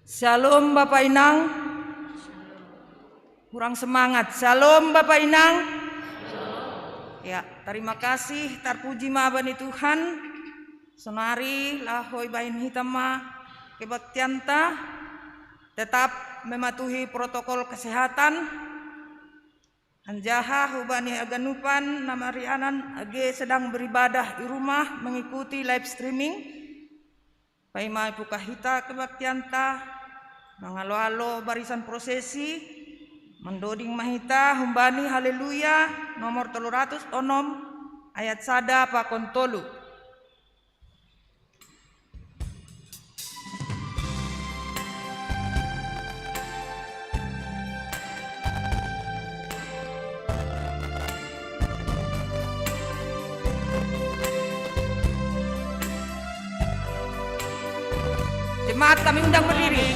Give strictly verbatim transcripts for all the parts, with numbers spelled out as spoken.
Shalom Bapak Inang. Kurang semangat. Shalom Bapak Inang. Ya, terima kasih, terpuji ma bani Tuhan. Sonari laho ibaen hita ma kebaktianta, tetap mematuhi protokol kesehatan. Anjaha hubani haganupan na marianan age sedang beribadah di rumah mengikuti live streaming. Paima ibuka hita kebaktianta, mangalo-alo barisan prosesi, mandoding ma hita humbani Haleluya nomor tolu ratus onom ayat sada pakon tolu. Jemaat, kami undang berdiri.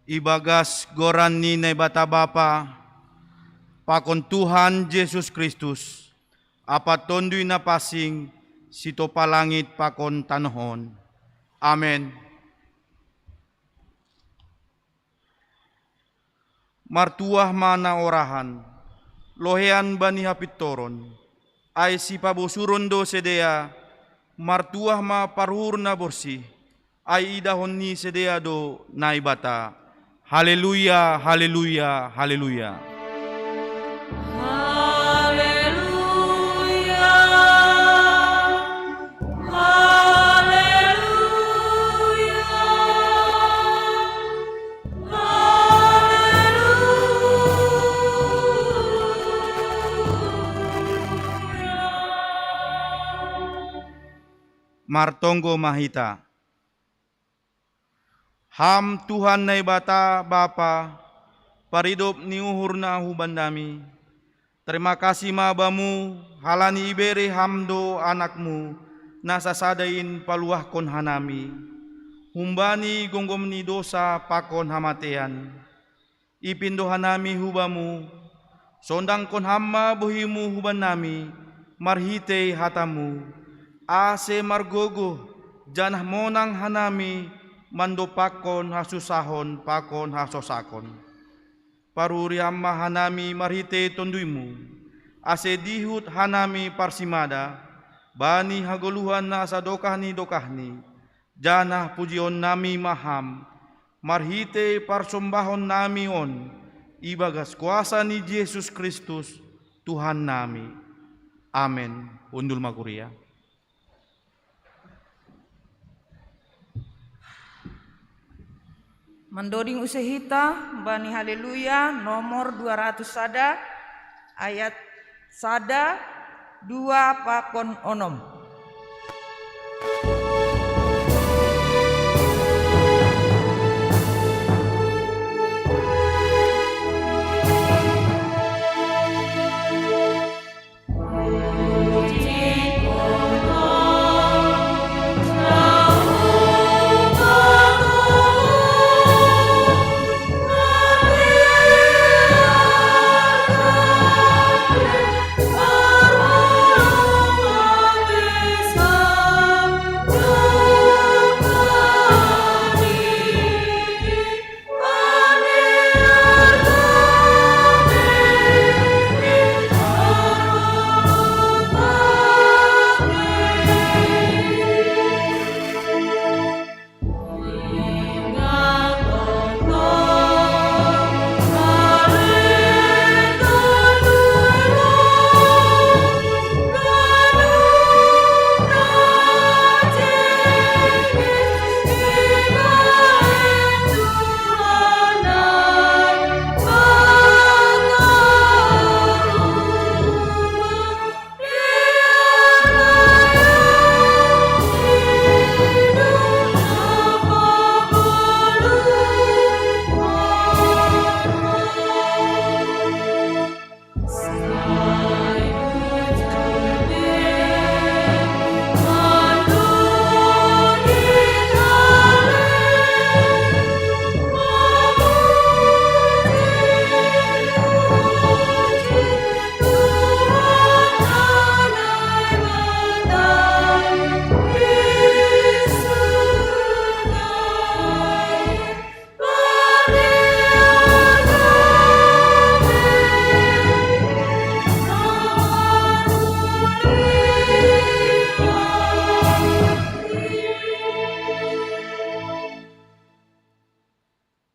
Ibagas goran ni Naibata Bapa, pakon Tuhan Jesus Kristus, Amanta Tonduy Na Pansing, sitopa langit pakon tanoh on. Amen. Martuah ma na orahan, loheian bani hapintoron, ai sipabosuron do sidea. Martuah ma paruhur na borsih, ai idahon ni sidea do Naibata. Haleluya, haleluya, haleluya. Haleluya, haleluya, haleluya. Martonggo ma hita. Ham Tuhan Naibata Bapa, paridop ni uhur na hubannami, tarima kasih ma Bamu, halani ibere Ham do Anak-Mu, na sasada in paluahkon hanami humbani gomgom ni dosa pakon hamatean. Ipindo hanami hu Bamu, sondangkon Ham ma bohi-Mu hubannami, marhitei hata-Mu, ase margogoh, janah monang hanami mandompakkon hasusahon pakon hasosakon. Paruhuri Ham ma hanami marhitei Tonduy-Mu, ase dihut hanami parsimada, bani hagoluhan na sadokah ni dokahni, janah pujionnami ma Ham, marhitei parsombahonnami on, ibagas kuasa ni Jesus Kristus, Tuhannami. Amen. Hundul ma kuria. Mandoding use hita bani Haleluya nomor dua ratus sada, ayat sada, dua pakon onom.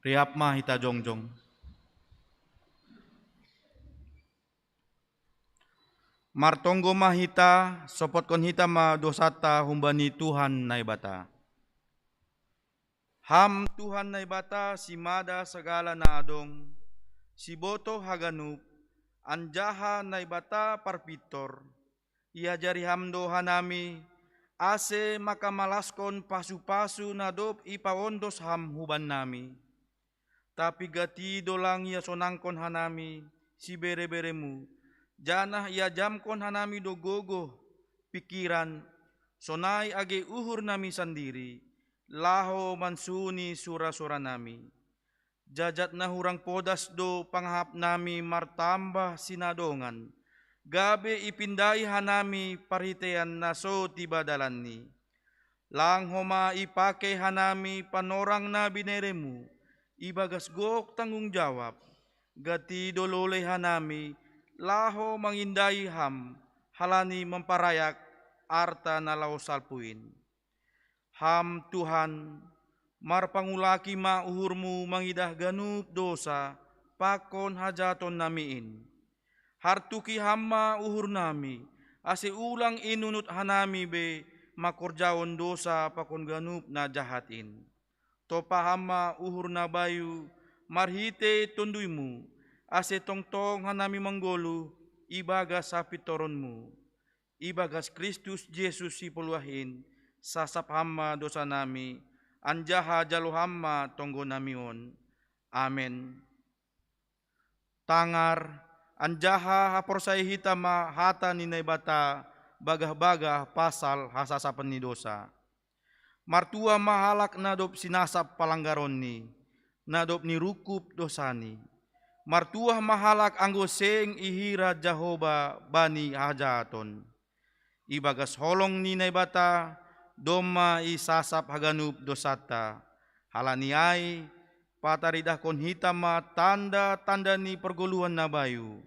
Riap ma hita jongjong. Martonggo ma hita, sopotkon hita ma dosata humbani Tuhan Naibata. Ham Tuhan Naibata, simada sagala na adong, sibotoh haganup, anjaha Naibata parpintor, iajari Ham do hanami, ase mangkamalaskon pasu-pasu na dob ipaondos Ham hubannami. Tapi gati do lang iasonangkon hanami sibere-bereMu, janah iajamkon hanami do gogoh, pingkiran, sonai age uhurnami sandiri, laho mansuni sura-suranami. Jajat na hurang podas do pangahapnami martambah sinadongan, gabe ipindai hanami parhiteian na so tiba dalanni. Lang homa ipake hanami panorang na binereMu, ibagas gok tanggung jawab, gati do lolei hanami, laho mangindai Ham, halani mamparayak arta na laho salpu in. Ham Tuhan, marpangulaki ma uhurMu mangidah ganup dosa, pakon hajahatonnami in. Hartuki Ham ma uhurnami, ase ulang inunut hanami be mangkorjahon dosa pakon ganup na jahat in. Topa Ham ma uhur na bayu, marhitei TonduyMu, ase tongtong hanami manggoluh, ibagas hapintoronMu. Ibagas Kristus Jesus Sipoluah in, sasap Ham ma dosanami, anjaha jalo Ham ma tonggonami on. Amen. Tangar, anjaha haporsaya hita ma hata ni Naibata bagah-bagah pasal hasasapen ni dosa. Martuah ma halak na dob sinasap palanggaronni, na dob nirungkub dosani. Martuah ma halak anggo seng ihira Jahowa bani hajahaton. Ibagas holong ni Naibata, domma isasap haganup dosanta. Halani ai, pataridahkon hita ma tanda-tanda ni pargoluhan na bayu.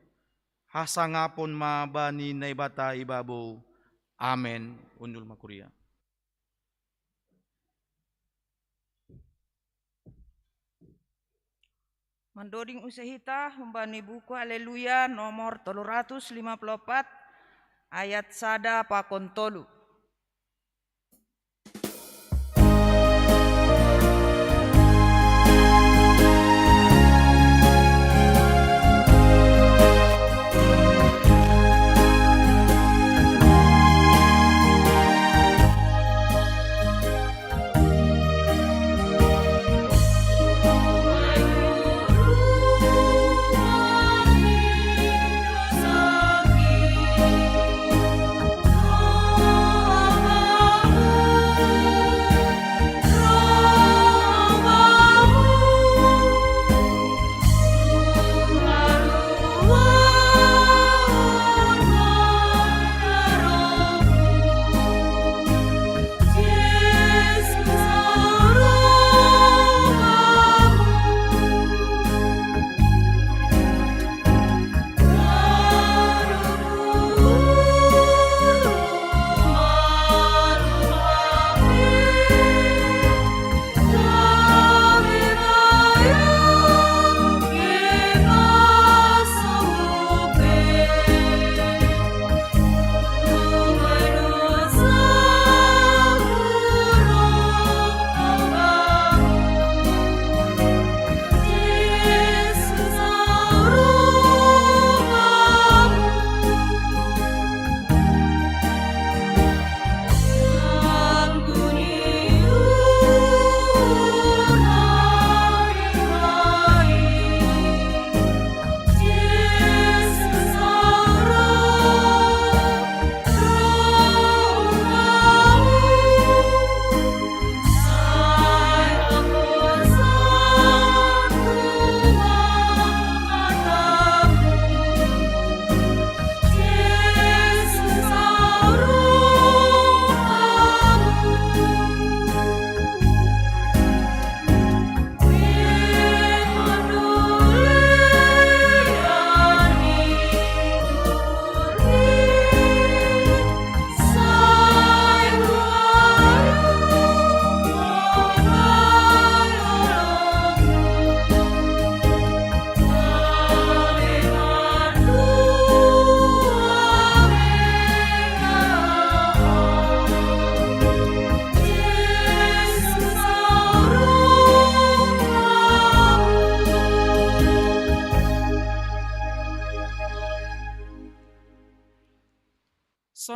Hasangapon ma bani Naibata ibabou. Amen. Undul ma kuria. Mandoding use hita humbani buku Haleluya nomor tolu ratus lima puluh opat, ayat sada pakon tolu.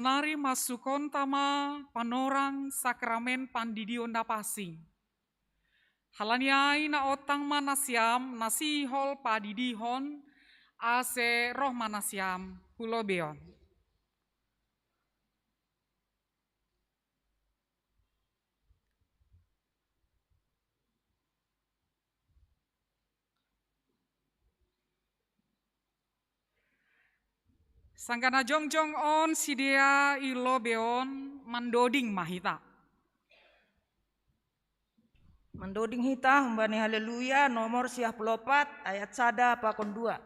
Nari masukonta ma panorang sakramen pandidion na pansing. Halani ai naontang ma nasiam na sihol padidihon, ase roh ma nasiam hu lobeion. Sanggah na jongjong on sidea i lobei on, mandoding ma hita. Mandoding hita humbani Haleluya nomor siah puluh opat, ayat sada pakon dua.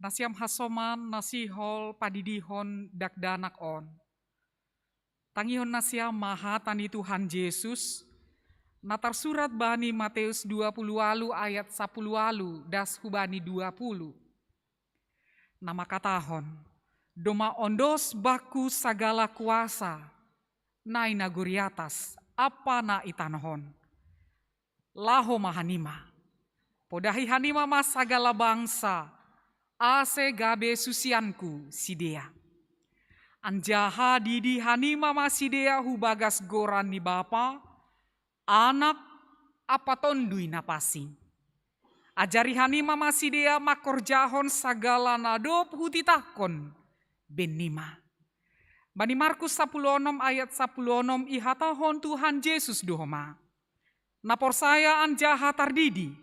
Nasiam hasoman na sihol padidihon dakdanak on. Tangihon nasiam ma hata ni Tuhan Jesus, na tarsurat bani Mateus dua puluh walu ayat sapuluh walu das hubani dua puluh. Na mangkatahon, "Domma ondos Bakku sagala kuasa, na i nagori atas ampa na i tanoh on. Laho ma hanima, podahi hanima ma sagala bangsa, ase gabe susianKu sidea. Anjaha didi hanima ma sidea hu bagas goran ni Bapa, Anak, ampa Tonduy Napansing. Ajari hanima ma sidea mangkorjahon sagala na dob Hutitahkon bennima." Bani Markus sapuluh onom ayat sapuluh onom ihatahon Tuhan Jesus do homa, "Na porsaya anjaha tardidi,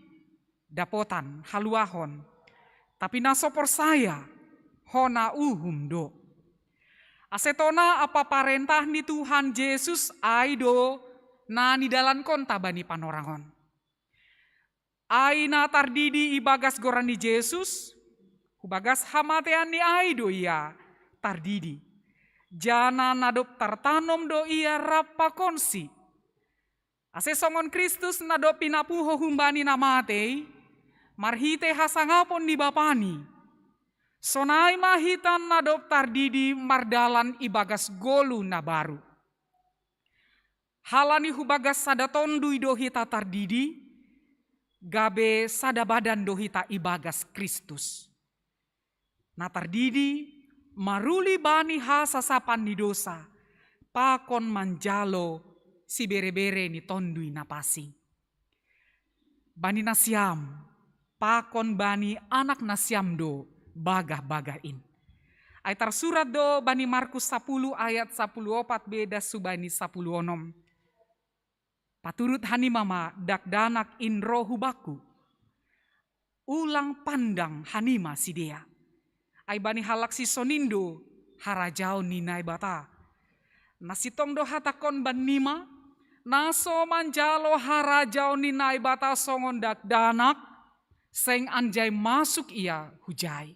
dapotan haluahon. Tapi na so porsaya, hona uhum do." Ase tona ampa parentah ni Tuhan Jesus ai do na nidalankonta bani panorang on. Ai na tardidi ibagas goran ni Jesus, hubagas hamateanni ai do ia tardidi. Janah na dob tartanom do ia rap pakonsi. Ase songon Kristus na dob pinapuho humbani na matei, marhitei hasangapon ni Bapani, sonai ma hita na dob tardidi mardalan ibagas goluh na baru. Halani hubagas sada tonduy do hita tardidi, gabe sada badan do hita ibagas Kristus. Na tardidi maruli bani hasasapan ni dosa, pakon manjalo siberebere ni Tonduy Napansing. Bani nasiam, pakon bani anak nasiam do bagah-bagah in. Ai tarsurat do bani Markus sapuluh ayat sapuluh opat be das hubani sapuluh onom. Paturut hanima ma dakdanak in ro hu Bakku. Ulang pandang hanima sidea. Ai bani halak sisongon i do harajaon ni Naibata. Na sintong do hatangkon bannima, na so manjalo harajaon ni Naibata songon dakdanak, seng anjai masuk ia hujai.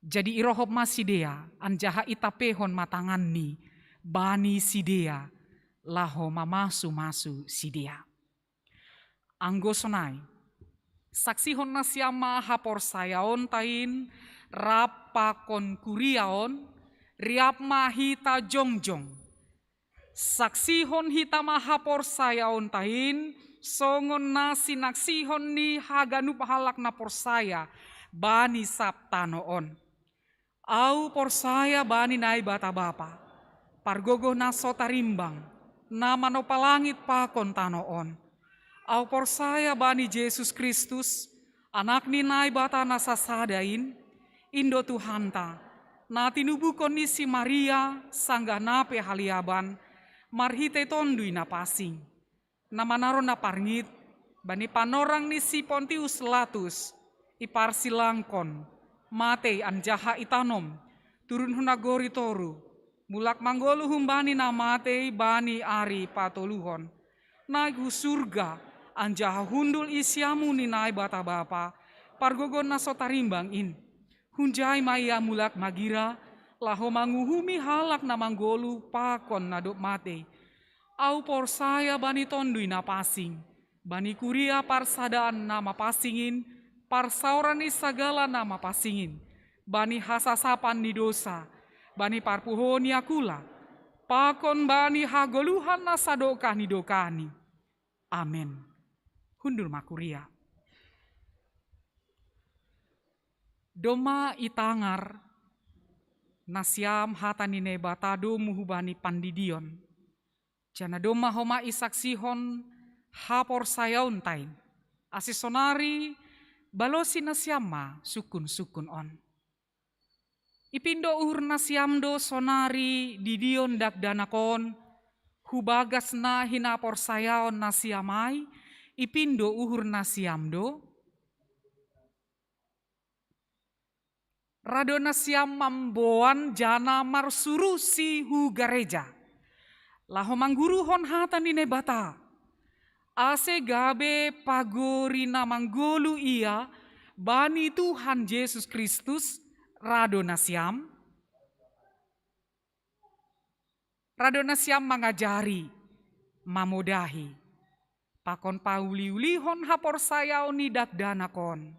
Jadi irohop ma sidea, anjaha itampehon ma tanganni bani sidea, laho mamasu-masu sidea. Anggo sonai, saksihon nasiam ma haporsayaonta in rap pakon kuria on, riap ma hita jongjong. Saksihon hita ma haporsayaonta in songon na sinaksihon ni haganup halak na porsaya bani sab tano on. Au porsaya bani Naibata Bapa, pargogoh na so tarimbang, na manopa langit pakon tano on. Au porsaya bani Jesus Kristus, Anak ni Naibata na sasada in, in do Tuhanta, na tinubuhon ni si Maria sanggah na pe haliaban, marhitei Tonduy Napansing, na manaron na parngit bani panorang ni si Pontius Latus, iparsilangkon, matei anjaha itanom, turun hu nagori toruh, mulak manggoluh humbani na matei bani ari patoluhon, naik hu surga, anjaha hundul i siamun ni Naibata Bapa, pargogoh na so tarimbang in. Hunjai ma Ia mulak magira, laho manguhumi halak na manggoluh pakon na dob matei. Au porsaya bani Tonduy Napansing, bani kuria parsadaan na mapansing in, parsaoran ni sagala na mapansing in, bani hasasapan ni dousa, bani parpuhoon ni angkula, pakon bani hagoluhan na sadokah ni dokahni. Amen. Hundul ma kuria. Domma itangar nasiam hata ni Naibata domu hubani pandidion, janah domma homa isaksihon haporsayaonta in, ase sonari balosi nasiam ma sungkun-sungkun on. Ipindo uhur nasiam do sonari didion dakdanak on, hu bagas na hinaporsayaon nasiam ai, ipindo uhur nasiam do? Rado nasiam mamboan janah marsurusi hu gareja, laho mangguruhon hata ni Naibata, ase gabe pagori na manggoluh ia bani Tuhan Jesus Kristus rado nasiam? Rado nasiam mangajari, mamodahi, pakon pauliulihon haporsayaon ni dakdanak on,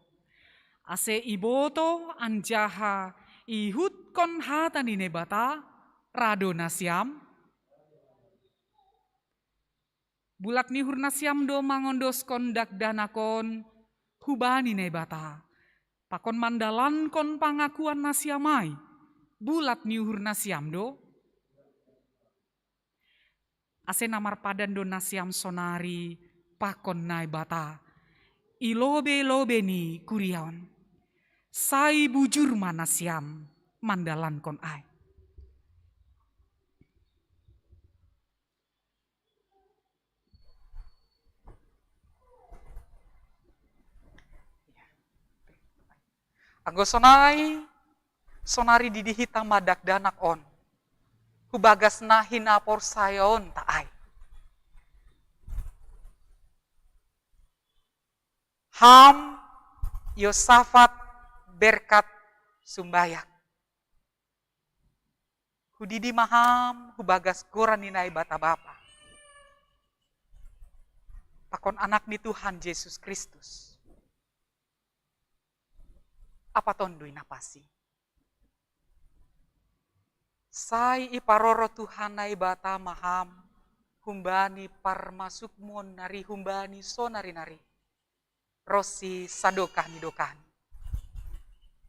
ase iboto anjaha iihutkon hata ni Naibata rado nasiam? Bulat ni uhur nasiam do mangondoskon dakdanak on hubani Naibata, pakon mandalankon pangakuan nasiam ai? Bulat ni uhur nasiam do? Ase na marpadan do nasiam sonari pakon Naibata i lobei-lobei ni kuria on. Sai bujur ma nasiam mandalankon ai. Anggo sonai, sonari didi hita ma dakdanak on, hu bagas na hinaporsayaonta ai. Ham Yosafat berkat sumbayang. Hudidi ma ham hu bagas goran ni Naibata Bapa, pakon Anak ni Tuhan Jesus Kristus, ampa Tonduy Napansing. Sai iparoro Tuhan Naibata ma ham humbani parmasukmon nari humbani sonari-nari, ronsi sadokah ni dokahni.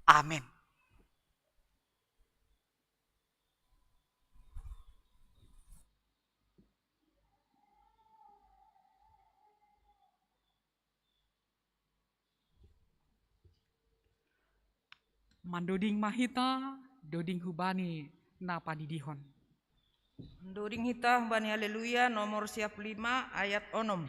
Amen. Mandoding ma hita, doding hubani na padidihon. Mandoding hita hubani Haleluya nomor siapuluh lima ayat onom.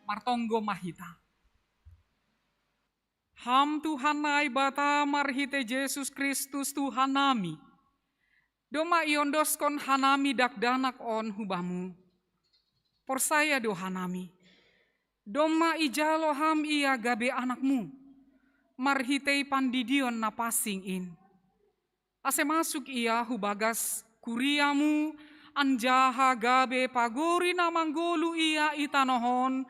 Martonggo ma hita. Ham Tuhan Naibata marhite Jesus Kristus Tuhan nami, domma iondoskon hanami dakdanak on hu Bamu. Porsaya do hanami, domma ijalo Ham ia gabe anakMu, marhitei pandidion na pansing in, ase masuk ia hu bagas kuriaMu, anjaha gabe pagori na manggoluh ia i tanoh on,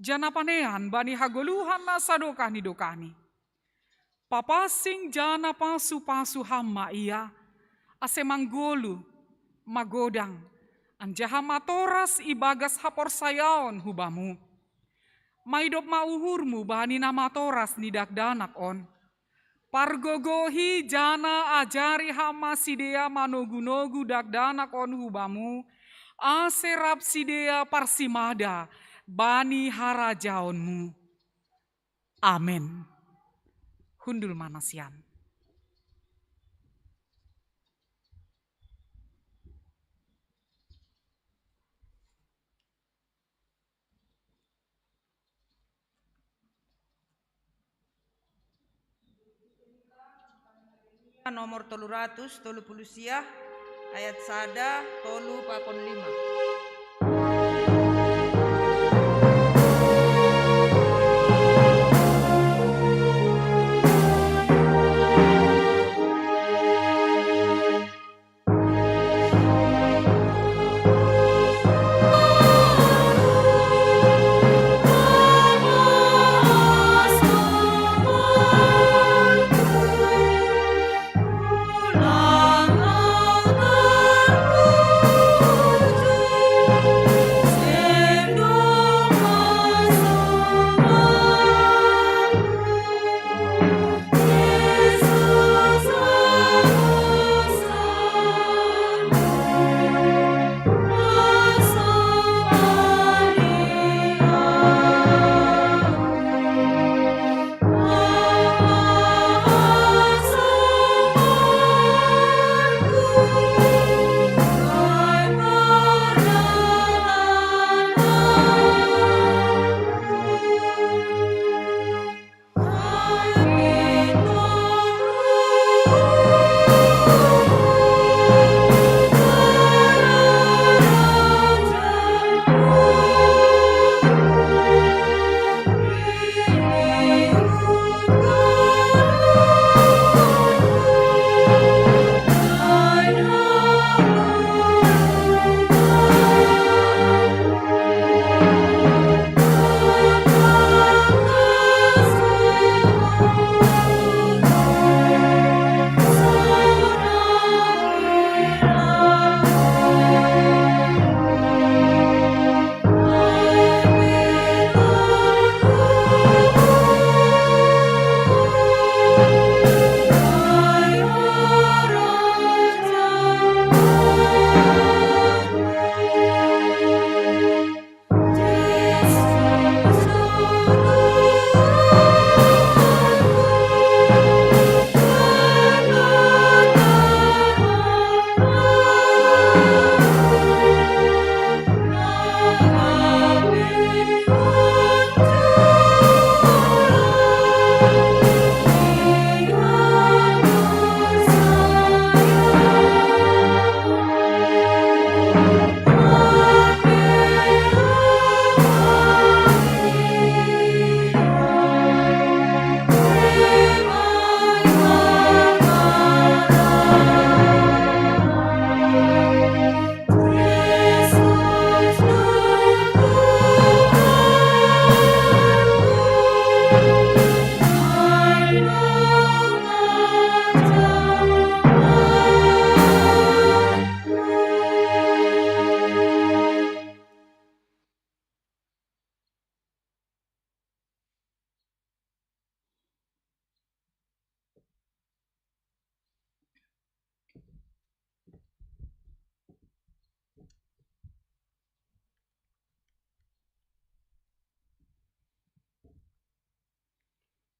janah panean bani hagoluhan na sadokah ni dokahni. Papansing janah pasu-pasu Ham ma ia, ase manggoluh, magodang, anjaha matoras ibagas haporsayaon hu Bamu. Maidop ma uhurMu bani na matoras ni dakdanak on. Pargogohi janah ajari Ham ma sidea manogu-nogu dakdanak on hu Bamu, ase rap sidea parsimada bani harajaonMu. Amen. Hundul ma nasiam. Nomor tolu ratus tolu puluh sia, ayat sada, tolu pakon lima.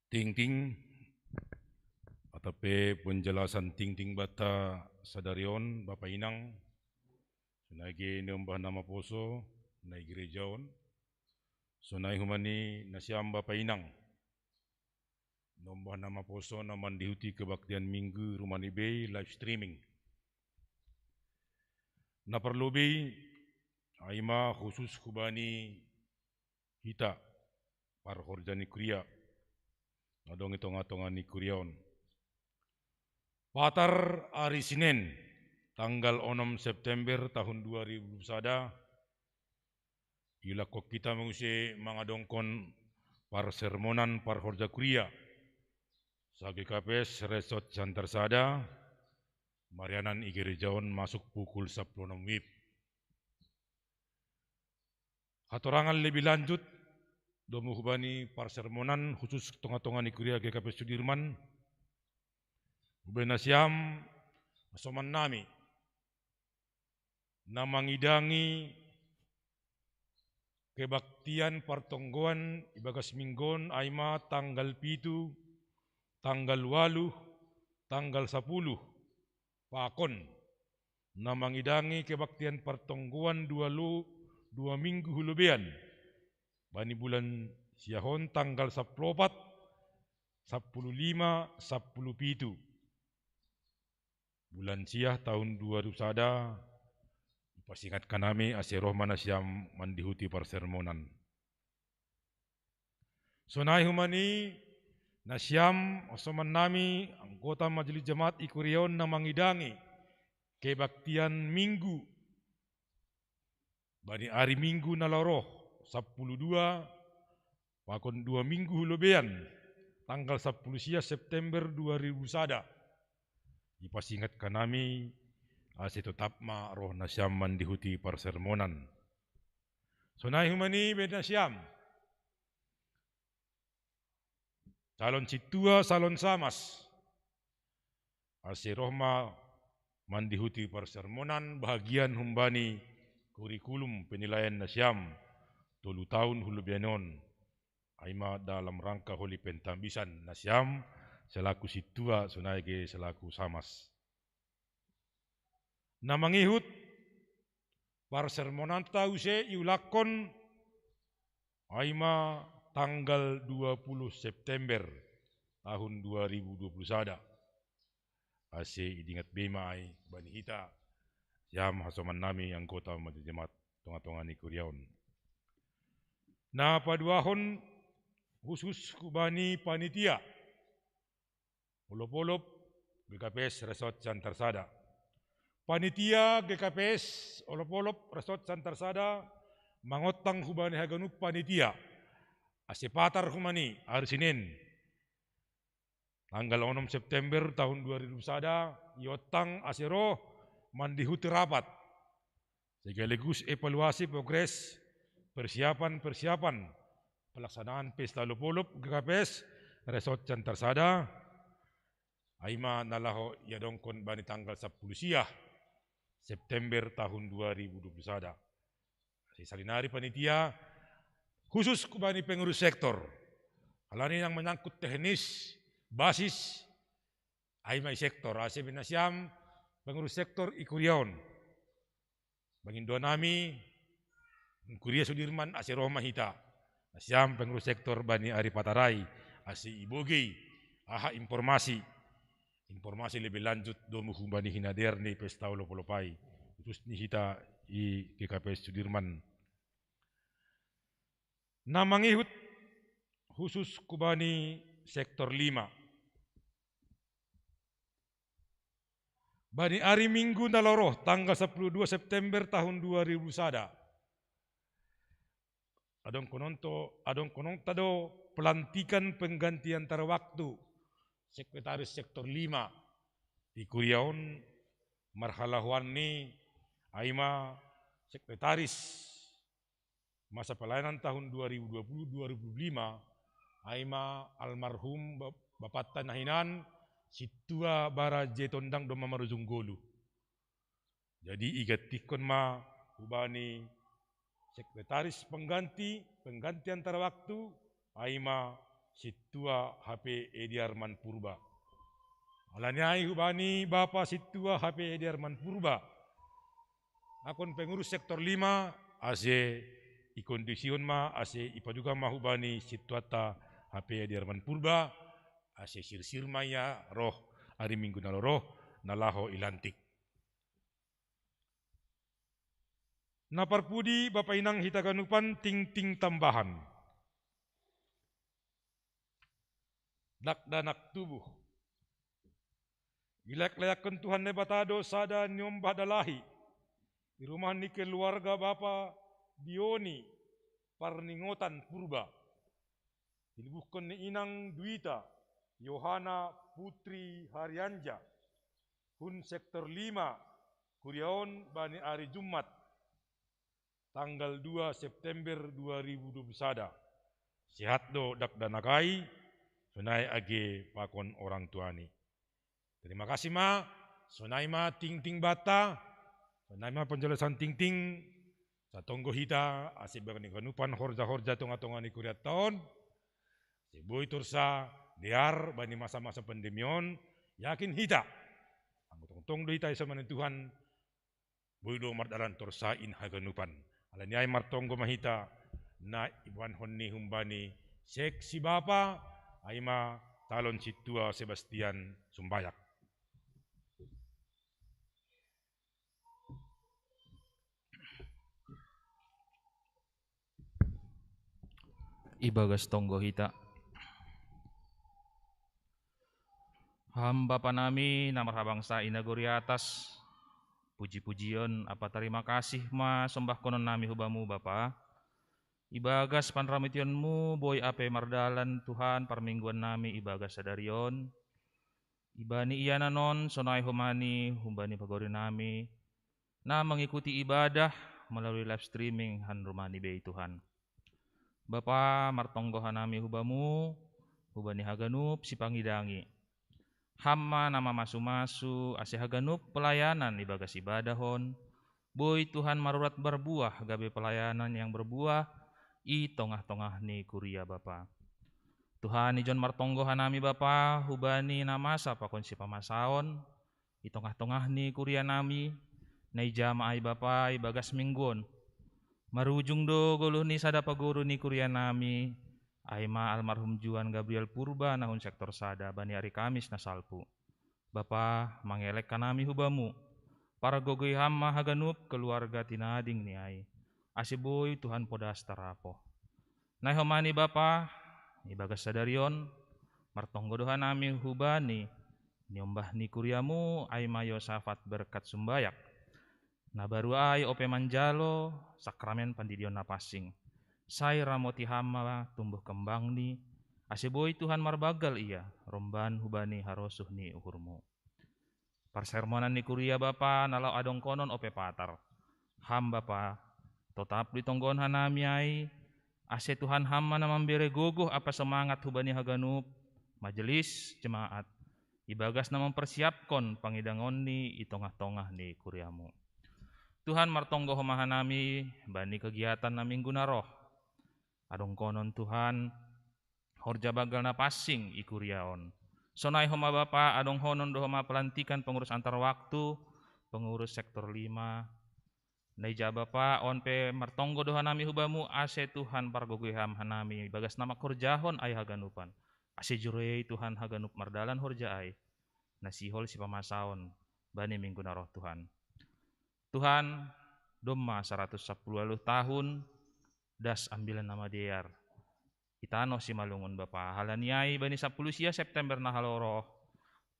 Tingting, atau pe penjelasan tingting banta sadari on, Bapa Inang, sonai ge niombah na maposo na i gereja on, Sonai humani nasiam bapa inang, nomba na maposo na mandihuti kebaktian Minggu rumani bei live streaming. Na parlobei, ai ma khusus hubani hita parhorja ni kuria na dong i tonga-tonga ni kuria on. Patar, ari Sinen, tanggal onom September tahun dua ribu sada, iulakkon hita muse mangadongkon parsermonan parhorja kuria sa-GKPS Resort Siantar Sada, marianan i gereja on masuk pukul sapuluh onom wib. Hatorangan lebih lanjut domu hubani parsermonan khusus tonga-tonga ni kuria GKPS Sudirman, hubani nasiam hasoman nami na mangidangi kebaktian partonggoan ibagas Minggu on, ai ma tanggal pitu, tanggal waluh, tanggal sapuluh, Pakon, na mangidangi kebaktian partonggoan dua lo-, dua Minggu hu lobean, bani bulan siah on tanggal sapuluh opat, sapuluh lima, sapuluh pitu bulan siah tahun dua ribu sada, ipasingatkan hami ase roh ma nasiam mandihuti parsermonan. Sonai humani nasiam hasoman nami anggota Majelis Jemaat i kuria on na mangidangi kebaktian Minggu bani ari Minggu na laho roh, sapuluh dua, pakon dua Minggu hu lobean, tanggal sapuluh sia September dua ribu sada. Ipasingatkan hami ase totap ma roh nasiam mandihuti parsermonan. Sonai humani bapa nasiam, calon sintua, calon samas, ase roh ma mandihuti parsermonan bahagian humbani kurikulum penilaian nasiam tolu taon hu lobean on, ai ma dalam rangka holi pentambisan nasiam selaku sintua sonai ge selaku samas. Na mangihut parsermonanta use iulakkon, ai ma tanggal dua puluh September tahun dua ribu dua puluh sada. Ase idingat bei ma ai bani hita, siam hasoman nami anggota Majelis Jemaat tonga-tonga ni kuria on. Na paduahon khusus hubani panitia olop-olop GKPS Resort Siantar Sada. Panitia GKPS olop-olop Resort Siantar Sada mangontang hubani haganup panitia ase patar humani ari Sinen, tanggal onom September tahun dua ribu sada, iontang ase roh mandihuti rapat sekaligus evaluasi progres persiapan-persiapan pelaksanaan pesta olop-olop GKPS Resort Siantar Sada, ai ma na laho iadongkon bani tanggal sapuluh sia September tahun dua ribu dua puluh sada. Ase salinari panitia khusus hubani pengurus sektor, halani yang menyangkut teknis, basis, ai ma i sektor, ase bapa nasiam pengurus sektor i kuria on, mangindo nami kuria Sudirman ase roh ma hita nasiam pengurus sektor bani ari patar ai, ase ibogei aha informasi, informasi lebih lanjut domu hubani hinadear ni pesta olop-olop ai, khusus ni hita i GKPS Sudirman. Na mangihut khusus hubani sektor lima. Bani ari Minggu na laho roh, tanggal sapuluh dua September tahun dua ribu sada, adongkononto, adongkononta do pelantikan pengganti antara waktu sekretaris sektor lima i kuria on, marhalahoanni ai ma sekretaris masa pelayanan tahun dua ribu dua puluh dua ribu lima, ai ma almarhum ba-, bapanta na hinan Sintua Bara Jetondang domma marujung ngolu. Jadi igantihkon ma hubani sekretaris pengganti, pengganti antara waktu, ai ma Sintua H P Edi Arman Purba. Alani ai hubani Bapa Sintua H P Edi Arman Purba, nakon pengurus sektor lima, ase Ikondisihon ma ase ipaduga ma hubani sintuanta hape diarman purba, ase sirsir ma ia roh ari Minggu na ro roh, na laho ilantik. Na parpudi Bapa inang hita ganupan, tingting tambahan. Dakdanak tubuh. Ilayak-layakkon Tuhan Naibata do sada niombah dalahi i rumah ni keluarga Bapa Dioni parningotan purba. Ilubuhkon ni inang Duita Yohana Putri Harianja hun sektor lima, kuria on bani ari Jumat tanggal dua September dua ribu dua puluh sada. Sehat do dakdanak ai, sonai age pakon orang tuani. Terima kasih ma, sonai ma tingting banta, sonai ma penjelasan tingting, sai tonggo hita ase bani ganupan horja-horja tonga-tonga ni kurianta on, ase boi torsa dear bani masa-masa pandemi on, yakin hita. Anggo tongtong do hita isomani Tuhan, boi do mardalan torsa in haganupan. Alani ai martonggo ma hita na iboanhon ni humbani seksi bapa, ai ma calon sintua Sebastian Sumbayak. Ibagas tonggo hita. Ham Bapa nami na marhabangsa i nagori atas, puji-pujion ampa tarima kasih ma sombahkonon nami hu Bamu Bapa. Ibagas panramotionMu boi ape mardalan Tuhan parmingguan nami ibagas sadari on. Ibani ia nanon sonai homani humbani pagori nami na mengikuti ibadah melalui live streaming han rumah ni bei Tuhan. Bapa, martonggo hanami hu Bamu, hubani haganup sipangidangi. Ham ma na mamasu-masu ase haganup pelayanan ibagas ibadah on boi Tuhan marurat marbuah gabe pelayanan yang berbuah i tongah-tongah ni kuria Bapa. Tuhan, ijon martonggo hanami Bapa hubani na masa pakon sipamasaon i tongah-tongah ni kuria nami, na ija ma ai Bapa ibagas minggu on. Marujung do goluh ni sada paguru ni kuria nami, ai ma almarhum Juan Gabriel Purba na hun sektor sada bani ari Kamis na salpu. Bapa, mangelek hanami hu Bamu, pargogoi Ham ma haganup keluarga tinadingni ai, ase boi Tuhan podas tarapoh. Nai homani Bapa, ibagas sadari on, martonggo do hanami hubani niombah ni kuriaMu ai ma Yosafat Berkat Sumbayak, na baru ai ope manjalo sakramen pandidion na pansing. Sai ramoti Ham ma tumbuh kembangni, ase boi Tuhan marbanggal ia romban hubani harosuh ni uhurMu. Parsermonan ni kuria Bapa na laho adongkonon ope patar. Ham Bapa, totap do itonggohon hanami ai, ase Tuhan Ham ma na mambere gogoh ampa semangat hubani haganup, majelis, jemaat, ibagas na mampersiapkon pangidangonni i tongah-tongah ni kuriaMu. Tuhan, martonggo Ho ma hanami bani kegiatan na minggu na roh. Adongkonon Tuhan, horja banggal na pansing i kuria on. Sonai Ho ma Bapa, adonghonon do Ho ma pelantikan pengurus antar waktu, pengurus sektor lima. Na ija Bapa, on pe martonggo do hanami hu Bamu, ase Tuhan pargogoi Ham hanami ibagas na mangkorjahon ai haganupan. Ase jurei Tuhan haganup mardalan horja ai, na sihol sipamasaon bani minggu na roh Tuhan. Tuhan, domma saratus sampulu ualuh tahun das Ambilan Namadear i tanoh Simalungun Bapa. Halani ai bani sampulu sia September na laho ro,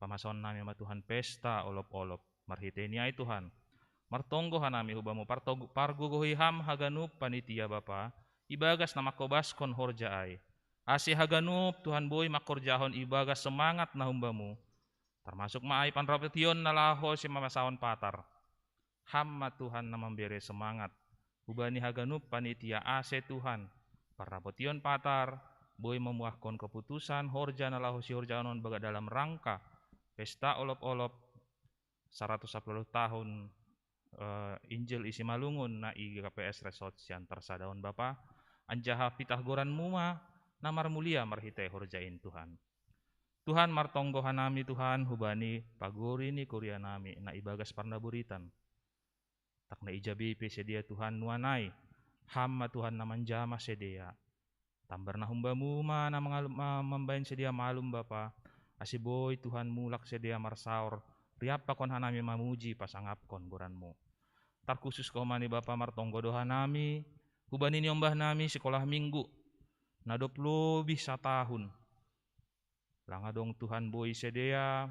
pamasaon nami ma Tuhan pesta olop-olop. Marhitei ni ai Tuhan, martonggo hanami hu Bamu, partogo-, pargogohi Ham haganup panitia Bapa, ibagas na mangkobaskon horja ai. Ase haganup Tuhan boi mangkorjahon ibagas semangat na hum Bamu, termasuk ma ai panrapotion na laho sipamasaon patar. Ham ma Tuhan na mambere semangat hubani haganup panitia, ase Tuhan parrapotion patar boi mamuahkon keputusan horja na laho sihorjahonon baga dalam rangka pesta olop-olop saratus sampulu ualuh tahun, eh, Injil i Simalungun na i G K P S Resort Siantar Sada on Bapa, anjaha pitah goranMu ma na marmulia marhitei horja in Tuhan. Tuhan, martonggo hanami Tuhan hubani pagori ni kuria nami na ibagas parnaboritan. Tak na ija be pe sedia Tuhan nuan ai, Ham ma Tuhan na manjama sidea. Tambar na humbamu ma na mangalum, ma, mambahen sidea malum Bapa, ase boi Tuhan mulak sidea marsaor, riap pakon hanami mamuji pasangapkon goranmu. Tarkhusus ho ma ni Bapa martonggo do hanami, hubani niombah nami sikolah minggu, na dob lobih satahun. Lang adong Tuhan boi sidea,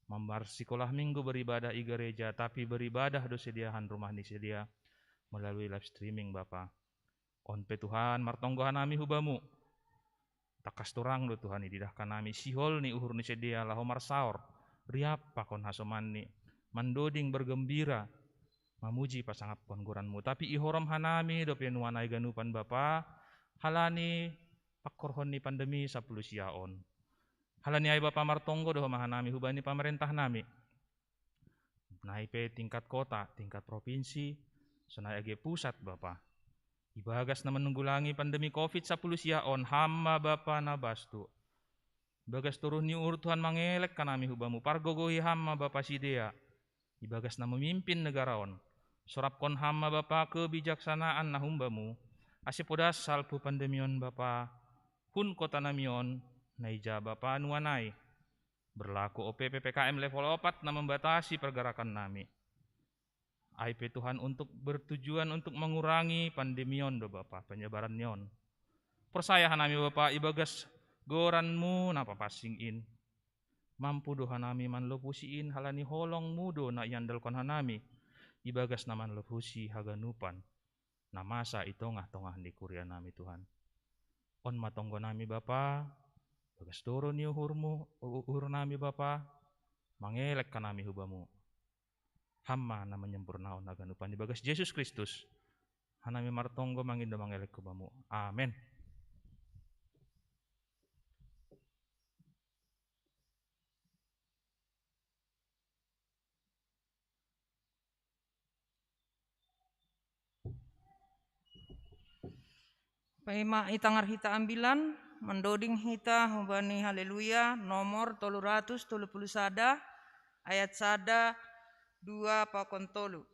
mambarsikolah minggu beribadah i gereja, tapi beribadah do sidea han rumah ni sidea melalui live streaming Bapa. On pe Tuhan martonggo hanami hubamu. Tangkas torang do Tuhan ididahkan nami sihol ni uhur ni sidea laho marsaor, riap pakon hasomanni, mandoding bergembira, mamuji pasangapkon goranmu. Tapi ihorom hanami dope nuan ai ganupan Bapa, halani pangkorhon ni pandemi sapuluh sia on. Halani ai Bapa martonggo do homa hanami hubani pamarentah nami. Nai pe tingkat kota, tingkat provinsi, sonai age pusat Bapa. Ibagas na manunggulangi pandemi covid sapuluh sia on, Ham ma Bapa na bastu. Ibagas toruh ni uhur Tuhan mangelek hanami hubamu, pargogohi Ham ma Bapa sidea. Ibagas na mamimpin negara on. Sorapkon Ham ma Bapa kebijaksanaan na humbamu, ase podas salpu pandemi on Bapa, hun kota nami on, na ija Bapa nuan ai. Berlaku ope P P K M level opat na membatasi pergerakan nami. Ai pe Tuhan untuk bertujuan untuk mengurangi pandemi on do Bapa, penyebaran ni on. Porsaya hanami Bapa ibagas goranmu na papansing in. Mampu do hanami manlopusi in halani holongmu do na iandalkon hanami ibagas na manlopusi haganupan na masa i tongah-tongah ni kuria nami Tuhan. On ma tonggo nami Bapa, bagas toruh ni uhurmu, uhur nami Bapa, mangelek hanami hubamu. Ham ma na manyempurnahon haganupan ibagas Jesus Kristus. Hanami martonggo mangindo mangelek hubamu. Amen. Paima i tangar hita ambilan, mandoding hita hubani Haleluya nomor tolu ratus tolu puluh sada, ayat sada, dua pakon tolu.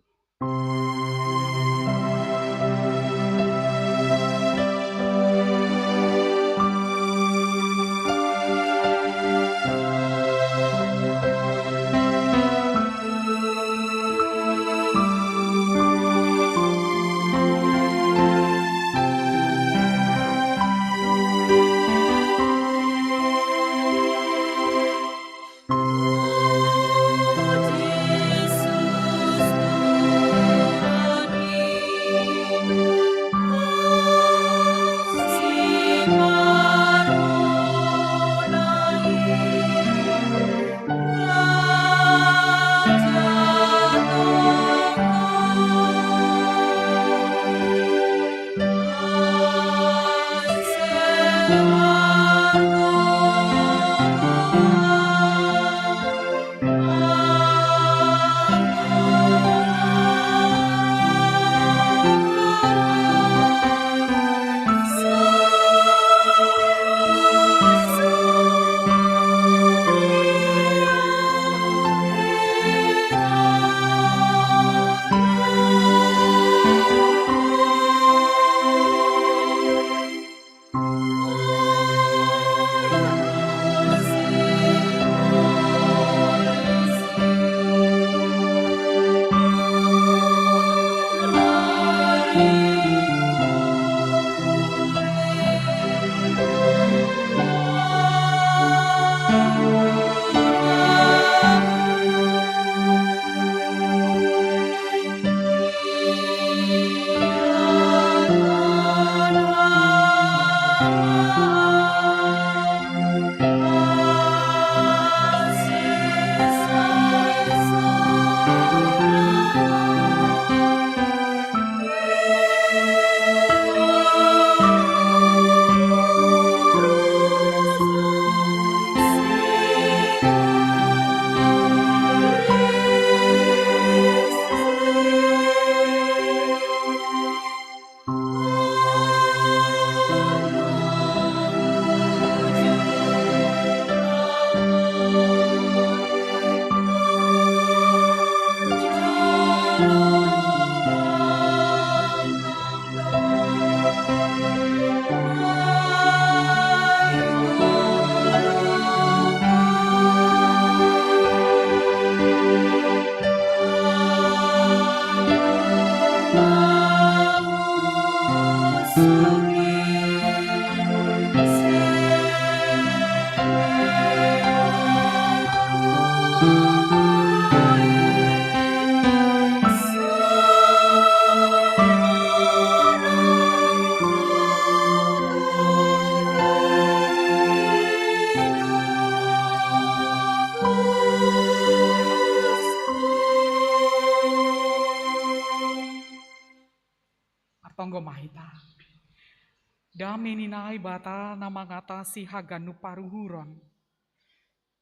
Dame ni Naibata na mangatasi haganup paruhuron,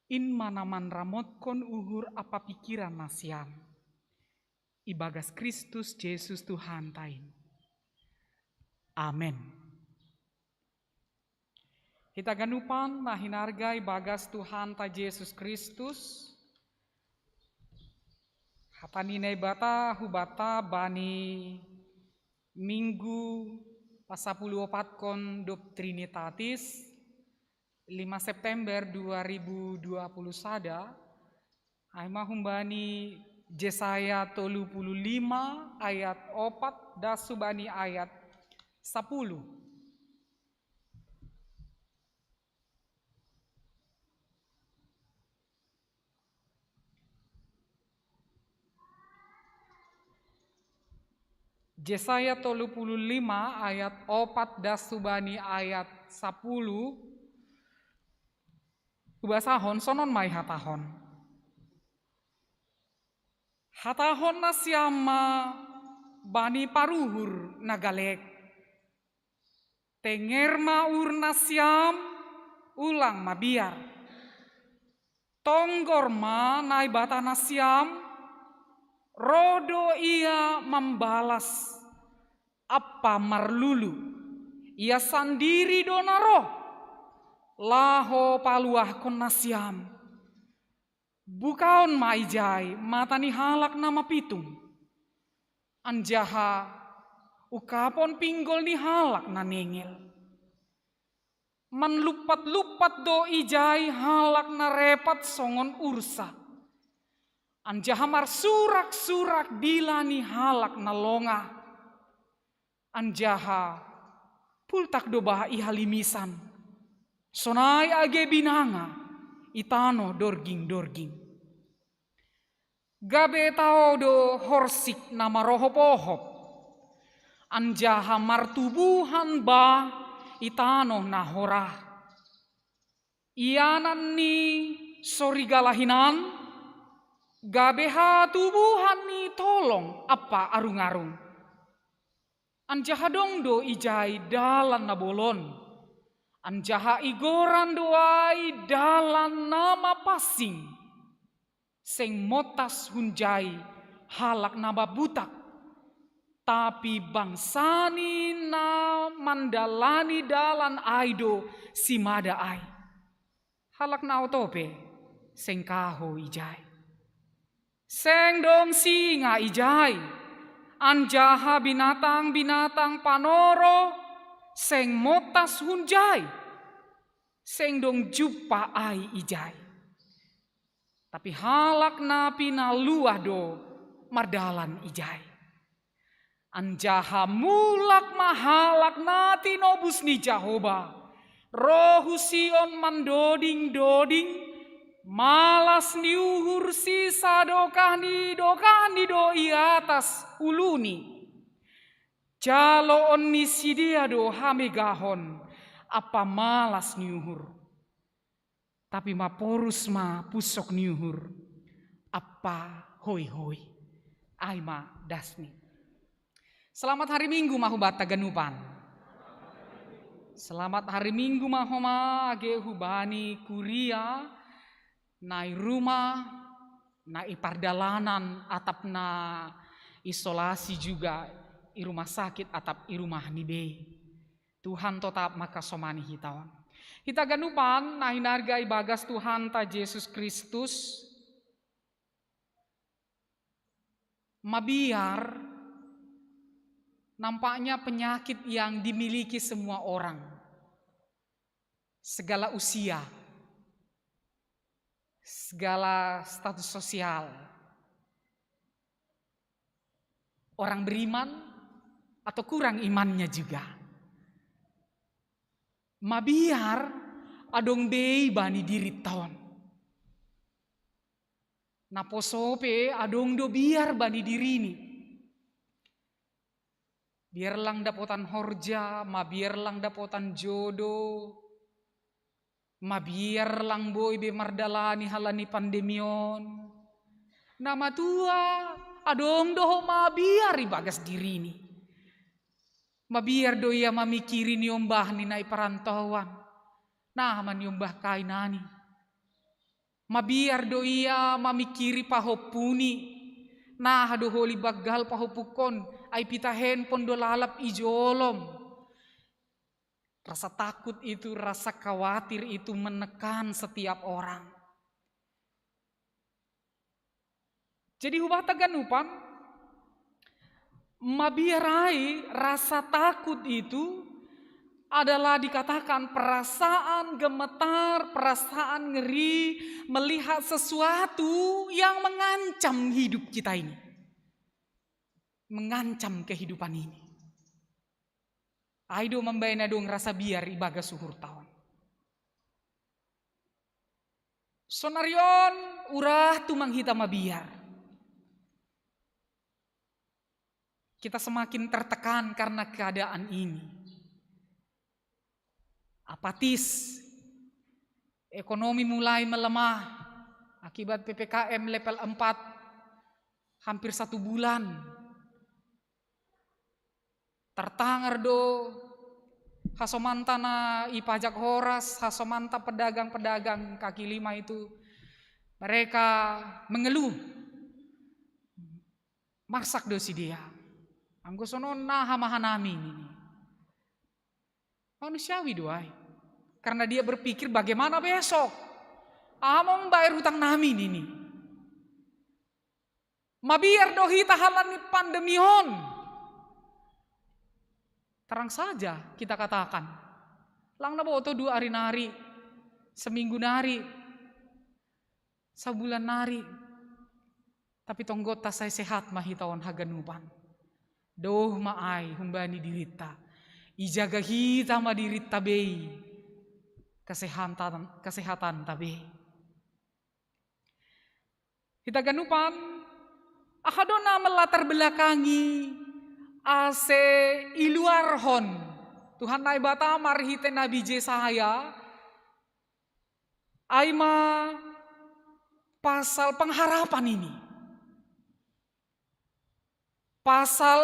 in ma na manramotkon uhur ampa pingkiran nasiam. Ibagas Kristus Jesus Tuhanta in. Amen. Hita ganupan na hinarga ibagas Tuhanta Jesus Kristus, hata ni Naibata hubanta bani Minggu pasapuluh opatkon dob Trinitatis, lima September dua ribu dua puluh sada, ai ma humbani Jesaya tolu puluh lima ayat opat das hubani ayat sapuluh. Jesaya tolu puluh lima ayat opat das hubani ayat sapuluh. Hubasahon, sonon ma ihatahon. Hatahon nasiam ma bani paruhur na galek: Tenger ma uhur nasiam, ulang mabiar. Tonggor ma Naibata nasiam, roh do Ia mambalas ampa marlulu. Ia sandiri do na roh, laho paluahkon nasiam. Bukaon ma ijai mata ni halak na mapitung, anjaha ungkapon pinggol ni halak na nengel. Manlumpat-lumpat do ijai halak na repat songon ursa, anjaha marsurak-surak dila ni halak na longah. Anjaha pultak do bah i halimisan, sonai age binanga i tanoh dorging-dorging. Gabe tao do horsik na marohop-ohop, anjaha martubuhan bah i tanoh na horah. Ianan ni sorigala hinan, gabe hatubuhan ni tolong ampa arung-arung. Anjaha dong do ijai dalan na bolon, anjaha igoran do ai dalan na mapansing. Seng montas hunjai halak na mabutak, tapi bangsa ni na mandalani dalan ai do simada ai. Halak na oto pe seng kahou ijai. Seng dong singa ijai, anjaha binatang-binatang panoro seng montas hunjai. Seng dong jumpa ai ijai. Tapi halak na pinaluah do mardalan ijai. Anjaha mulak ma halak na tinobus ni Jahowa, roh hu Sion mandoding-doding, malas ni uhur sisadokah ni dokahni do i atas uluni. Jaloon ni sidea do hamegahon ampa malas ni uhur. Tapi maporus ma pusok ni uhur ampa hoi-hoi. Ai ma dasni. Selamat hari Minggu ma hubanta ganupan. Selamat hari Minggu ma homa age hubani kuria na i rumah, na i pardalanan atap na isolasi juga i rumah sakit atap i rumah ni bei. Tuhan totap mangkasomani hita on. Hita ganupan na hinarga ibagas Tuhanta Jesus Kristus, mabiar nampaknya penyakit yang dimiliki semua orang. Segala usia, segala status sosial. Orang beriman atau kurang imannya juga. Mabiar adong bei bani dirinta on. Naposo pe adong do biar bani dirini. Biar lang dapotan horja, mabiar lang dapotan jodoh, mabiar lang boi be mardalani halani pandemi on. Na matua adong do ho mabiar ibagas dirini. Mabiar do ia mamikiri niombahni na i parantouan. Naha ma niombah kai nani. Mabiar do ia mamikiri pahompuni. Naha do holi banggal pahompukon, ai pita handphone do lalap i jolom. Rasa takut itu, rasa khawatir itu menekan setiap orang. Jadi hubaha taganupan, mabiar ai rasa takut itu adalah dikatakan perasaan gemetar, perasaan ngeri melihat sesuatu yang mengancam hidup kita ini. Mengancam kehidupan ini. Ai do mambaen adong rasa biar i bagas uhurta on. Sonari on urah tumang hita mabiar. Kita semakin tertekan karena keadaan ini. Apatis, ekonomi mulai melemah akibat P P K M level empat hampir satu bulan. Tartangar do hasomanta na i pajak horas, hasomanta pedagang-pedagang kaki lima itu. Mereka mengeluh. Marsak do sidea. Anggo sonon naha ma hanami nini. Manusiawi do ai. Karena dia berpikir bagaimana besok. Aha ma mambayar utang nami nini. Mabiar do hita halani pandemi on. Terang saja kita katakan. Lang na boto dua ari nari, seminggu nari, sabulan nari. Tapi tonggotta sai sehat ma hita on haganupan. Doh ma ai humbani diritta. Ijaga hita ma diritta bei. Kesehatan, kesehatanta bei. Hita ganupan, aha do na melatar belakangi ase iluarhon Tuhan Naibata marhite Nabi Jesaya, ai ma pasal pengharapan ini. Pasal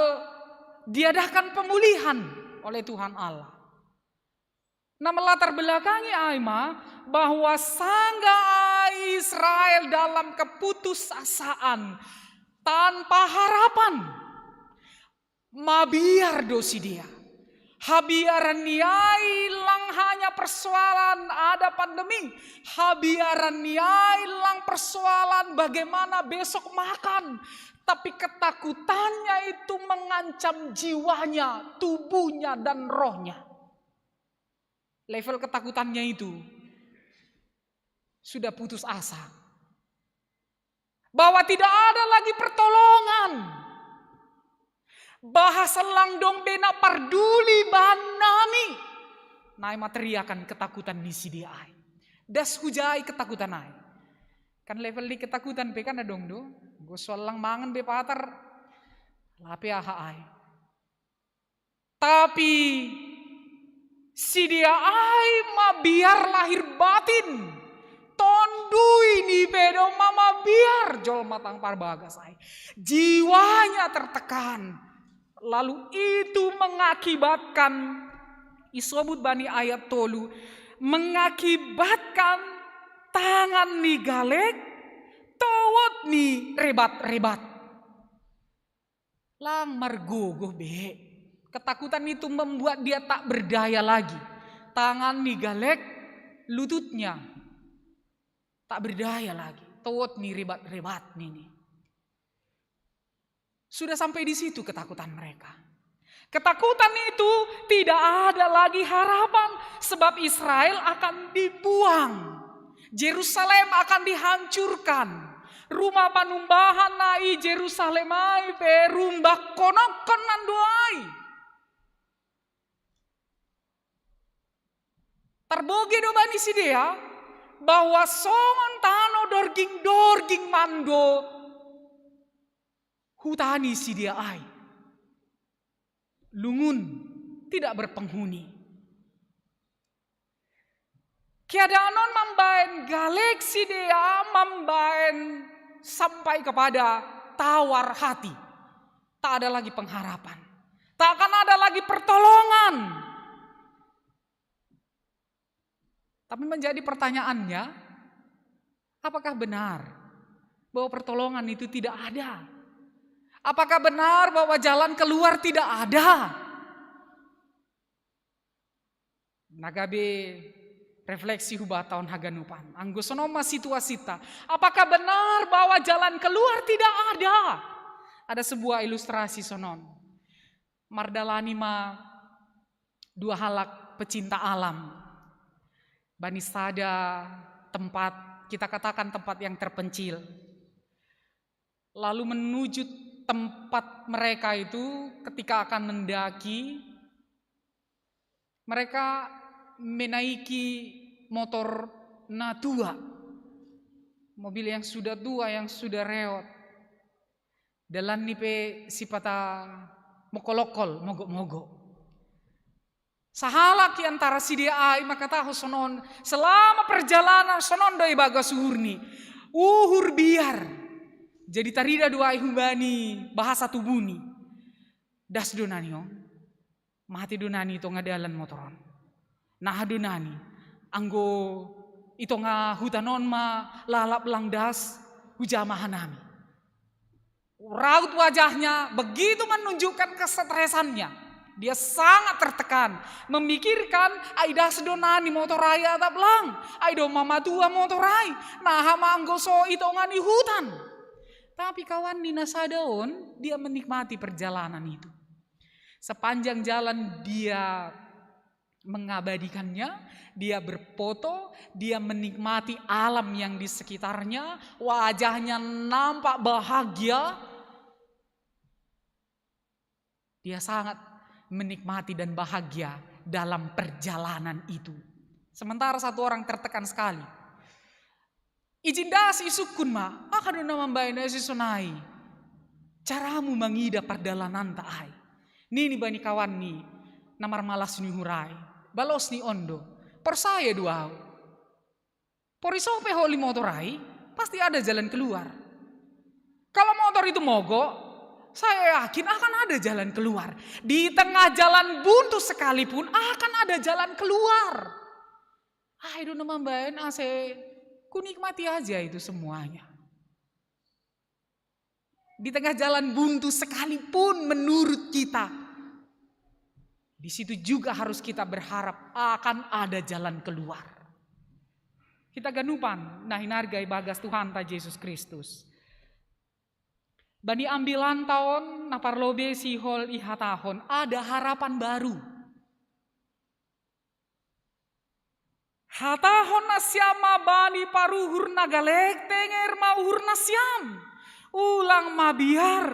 diadakan pemulihan oleh Tuhan Allah. Na melatar belakangi ai ma bahwa sangga ai Israel dalam keputusasaan, tanpa harapan, mabiar do sidea. Habiaran ni ai lang hanya persoalan ada pandemi. Habiaran ni ai lang persoalan bagaimana besok makan. Tapi ketakutannya itu mengancam jiwanya, tubuhnya, dan rohnya. Level ketakutannya itu sudah putus asa. Bahwa tidak ada lagi pertolongan. Bahasa lang dong be na parduli bahan nami. Na ai ma teriakan ketakutan ni sidea ai. Das hujai ketakutan ai. Kan level ni ketakutan pe kan adong do. Goso lang mangan be patar. Lape aha ai. Tapi sidea ai mabiar lahir batin. Tondui ni pe do ma mabiar jolma tang parbagas ai. Jiwanya tertekan. Lalu itu mengakibatkan, isobut bani ayat tolu, mengakibatkan tangan ni galek towot ni rebat-rebat. Lang margogoh be. Ketakutan itu membuat dia tak berdaya lagi. Tangan ni galek, lututnya tak berdaya lagi. Towot ni rebat-rebat nini. Sudah sampai di situ ketakutan mereka. Ketakutan itu tidak ada lagi harapan sebab Israel akan dibuang. Jerusalem akan dihancurkan. Rumah panumbahan na i Jerusalem ai pe rumbak konokkon nando ai. Tarboge do bani sidea bahwa songon tano dorging-dorging mando huta ni sidea ai. Lungun tidak berpenghuni. Keadaan on mambaen galek sidea mambaen sampai kepada tawar hati. Tak ada lagi pengharapan. Tak akan ada lagi pertolongan. Tapi menjadi pertanyaannya, apakah benar bahwa pertolongan itu tidak ada? Apakah benar bahwa jalan keluar tidak ada? Nagabe refleksi huba taon haganupan. Anggo sonon ma situasita. Apakah benar bahwa jalan keluar tidak ada? Ada sebuah ilustrasi sonon. Mardalani ma dua halak pecinta alam. Bani sada tempat, kita katakan tempat yang terpencil. Lalu menuju tempat mereka itu, ketika akan mendaki, mereka menaiki motor na tua. Mobil yang sudah tua, yang sudah reot. Dalan ni pe sipata mokolokkol, mogok-mogok. Sahalak i antara sidea ai mangkatahon sonon, selama perjalanan sonon do ibagas uhurni. Uhur biar. Jadi tarida do ai hubani bahasa tubuni. Das do nani on. Mate do nani i tonga dalan motor on. Naha do nani. Anggo i tonga hutan on ma lalap lang das, hujama hanami. Raut wajahnya begitu menunjukkan kesetresannya. Dia sangat tertekan, memikirkan, ai das do nani motor ai atap lang, ai do mamatua motor ai, naha ma anggo so i tonga ni hutan. Tapi kawan ni na sada on, dia menikmati perjalanan itu. Sepanjang jalan dia mengabadikannya, dia berfoto, dia menikmati alam yang di sekitarnya, wajahnya nampak bahagia. Dia sangat menikmati dan bahagia dalam perjalanan itu. Sementara satu orang tertekan sekali. Ijin das isungkun ma, aha do na mambahen asa sonai? Caramu mangida pardalananta ai. Nini bani kawanni na marmalas ni uhur ai. Balos ni on do. Porsaya do au. Poriso pe holi motor ai, pasti ada jalan keluar. Kalau motor itu mogok, saya yakin akan ada jalan keluar. Di tengah jalan buntu sekalipun akan ada jalan keluar. Ai do na mambahen asa kunikmati aja itu semuanya. Di tengah jalan buntu sekalipun menurut kita, di situ juga harus kita berharap akan ada jalan keluar. Kita ganupan na hinarga ibagas Tuhanta Jesus Kristus. Bani ambilanta on na parlobei sihol ihatahon ada harapan baru. Hatahon nasiam ma bani paruhur na galek, tenger ma uhur nasiam. Ulang mabiar.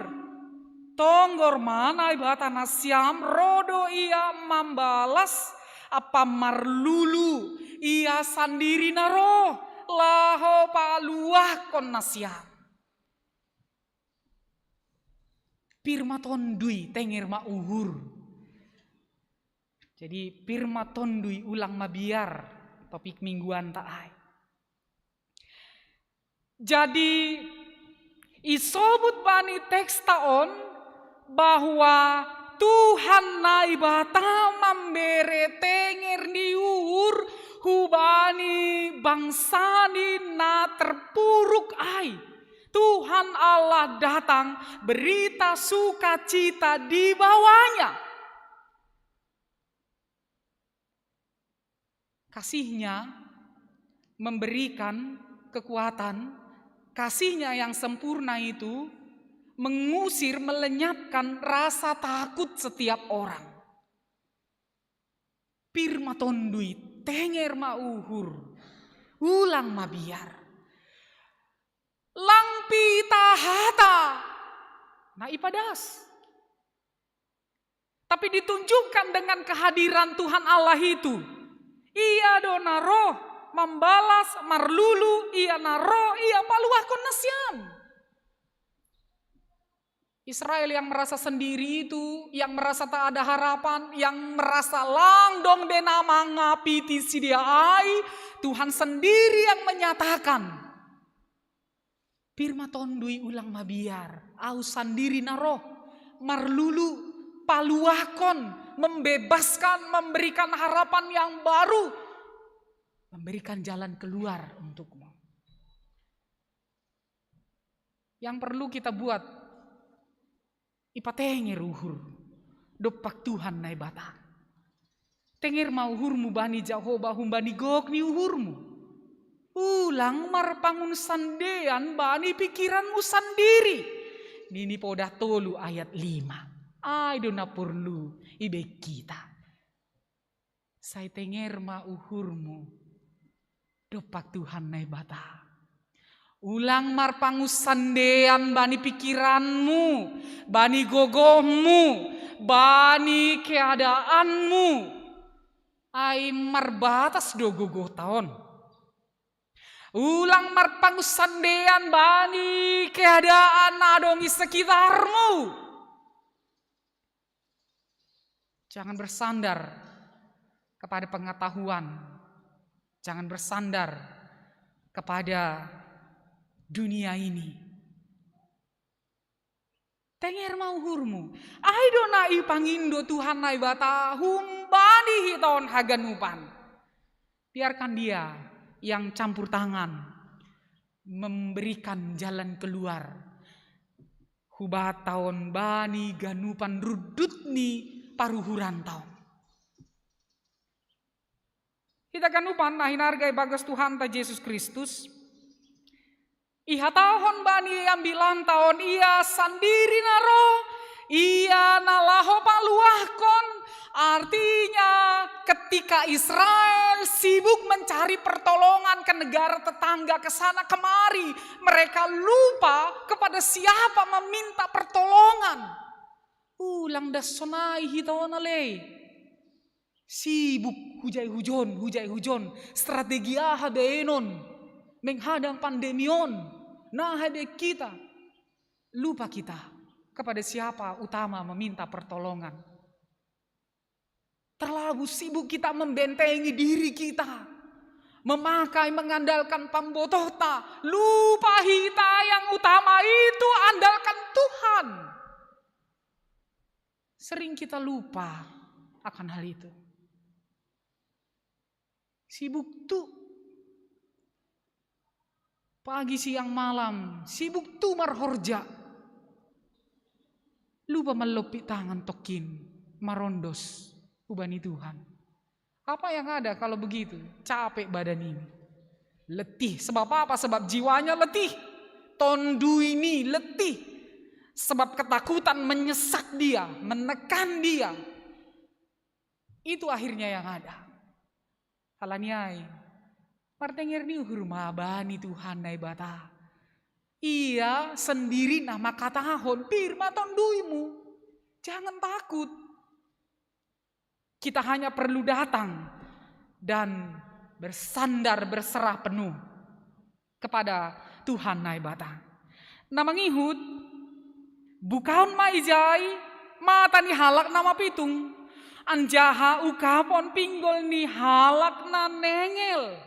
Tonggor ma Naibata nasiam, ro do ia mambalas, apa marlulu ia sandiri na ro, laho paluahkon nasiam. Pir ma tondui, tenger ma uhur. Jadi pir ma tondui, ulang mabiar, topik mingguanta ai. Jadi isobut bani teksta on bahwa Tuhan Naibata mambere tenger ni uhur hubani bangsani na terpuruk ai. Tuhan Allah datang, berita sukacita dibawanya. Kasihnya memberikan kekuatan, kasihnya yang sempurna itu mengusir, melenyapkan rasa takut setiap orang. Pir ma tondui, tenger ma uhur, ulang mabiar. Lang pita hata na ipadas. Tapi ditunjukkan dengan kehadiran Tuhan Allah itu. Ia do na ro mambalas, marlulu, ia na ro, ia paluahkon nasiam. Israel yang merasa sendiri itu, yang merasa tak ada harapan, yang merasa lang dong be na mangapiti sidea ai, Tuhan sendiri yang menyatakan, pir ma tondui, ulang mabiar, au sandiri na ro, marlulu, paluahkon, membebaskan, memberikan harapan yang baru, memberikan jalan keluar untukmu. Yang perlu kita buat, ipatenger uhur dompak Tuhan Naibata. Tenger ma uhurmu bani Jahowa humbani gok ni uhurmu. Ulang marpangunsandean bani pikiranmu sandiri. Ninipoda tolu ayat lima. Ai do na porlu ibe kita. Sai tenger ma uhurmu dompak Tuhan Naibata. Ulang marpangunsandean bani pikiranmu, bani gogohmu, bani keadaanmu. Ai marbatas do gogohta on. Ulang marpangunsandean bani keadaan na adong i sekitarmu. Jangan bersandar kepada pengetahuan. Jangan bersandar kepada dunia ini. Tenger ma uhurmu. Ai do na ipangindo Tuhan Naibata humbani hita on haganupan. Biarkan Dia yang campur tangan memberikan jalan keluar hubata on bani ganupan rundut ni paruhuranta on. Hita ganupan na hinarga ibagas Tuhanta Jesus Kristus, ihatahon bani ambilanta on, Ia sandiri na ro, Ia na laho paluahkon. Artinya, ketika Israel sibuk mencari pertolongan ke negara tetangga, ke sana kemari, mereka lupa kepada siapa meminta pertolongan. Ulang das sonai hita on ale. Sibuk hujai hujon, hujai hujon, strategi aha baenon menghadang pandemi on, na aha be kita. Lupa kita kepada siapa utama meminta pertolongan. Terlalu sibuk kita membentengi diri kita, memakai, mengandalkan pambotohta. Lupa hita yang utama itu andalkan Tuhan. Sering kita lupa akan hal itu. Sibuk tu. Pagi, siang, malam, sibuk tu marhorja. Lupa mallompi tangan tokkin, marondos hubani Tuhan. Apa yang ada kalau begitu? Capek badan ini. Letih. Sebab apa? Sebab jiwanya letih. Tondu ini letih. Sebab ketakutan menyesak dia, menekan dia. Itu akhirnya yang ada. Alani ai, martenger ni uhur ma bani Tuhan Naibata. Ia sendiri na mangkatahon, pir ma tonduimu. Jangan takut. Kita hanya perlu datang dan bersandar, berserah penuh kepada Tuhan Naibata. Na mangihut, bukahon ma ijai mata ni halak na mapitung, anjaha ungkapon pinggol ni halak na nengel.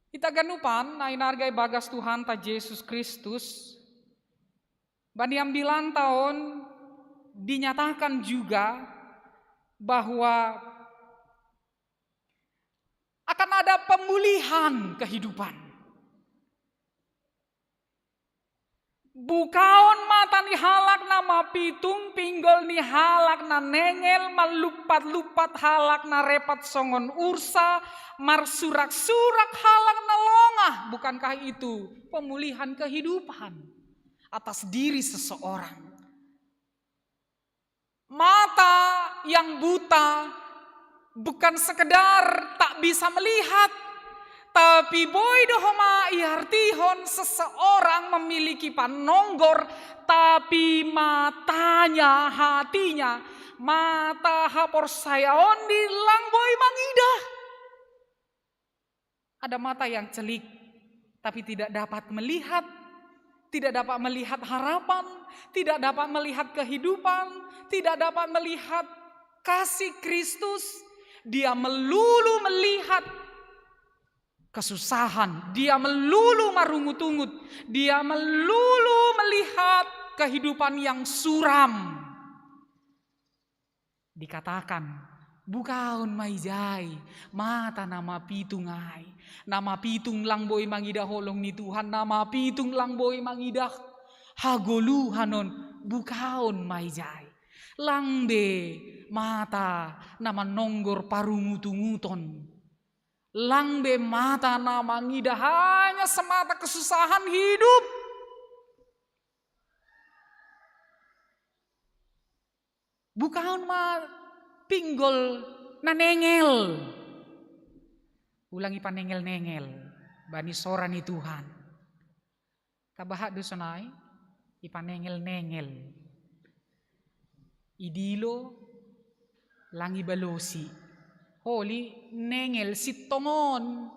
Hita ganupan na hinarga ibagas Tuhanta Jesus Kristus, bani ambilanta on dinyatakan juga bahwa akan ada pemulihan kehidupan. Bukahon mata ni halak na mapitung, pinggol ni halak na nengel, malumpat-lumpat halak na repat songon ursa, marsurak-surak halak na longah. Bukankah itu pemulihan kehidupan atas diri seseorang? Mata yang buta bukan sekedar tak bisa melihat, tapi boi do homa iartihon seseorang memiliki panonggor, tapi matanya, hatinya, mata haporsayaon ni lang boi mangidah. Ada mata yang celik, tapi tidak dapat melihat, tidak dapat melihat harapan, tidak dapat melihat kehidupan, tidak dapat melihat kasih Kristus. Dia melulu melihat kesusahan, dia melulu marungut-ungut, dia melulu melihat kehidupan yang suram. Dikatakan, bukaon ma ijai mata na mapitung ai, na mapitung lang boi mangidah holong ni Tuhan, na mapitung lang boi mangidah hagoluhan on, bukaon ma ijai. Lang be mata na manonggor parungutunguton. Lang be mata na mangidah hanya semata kesusahan hidup. Bukaon ma pinggol na nengel. Ulang ipanengel-nengel bani sora ni Tuhan. Tabahat do sonai, ipanengel-nengel. Idilo, lang ibalosi. Holi nengel sittongon.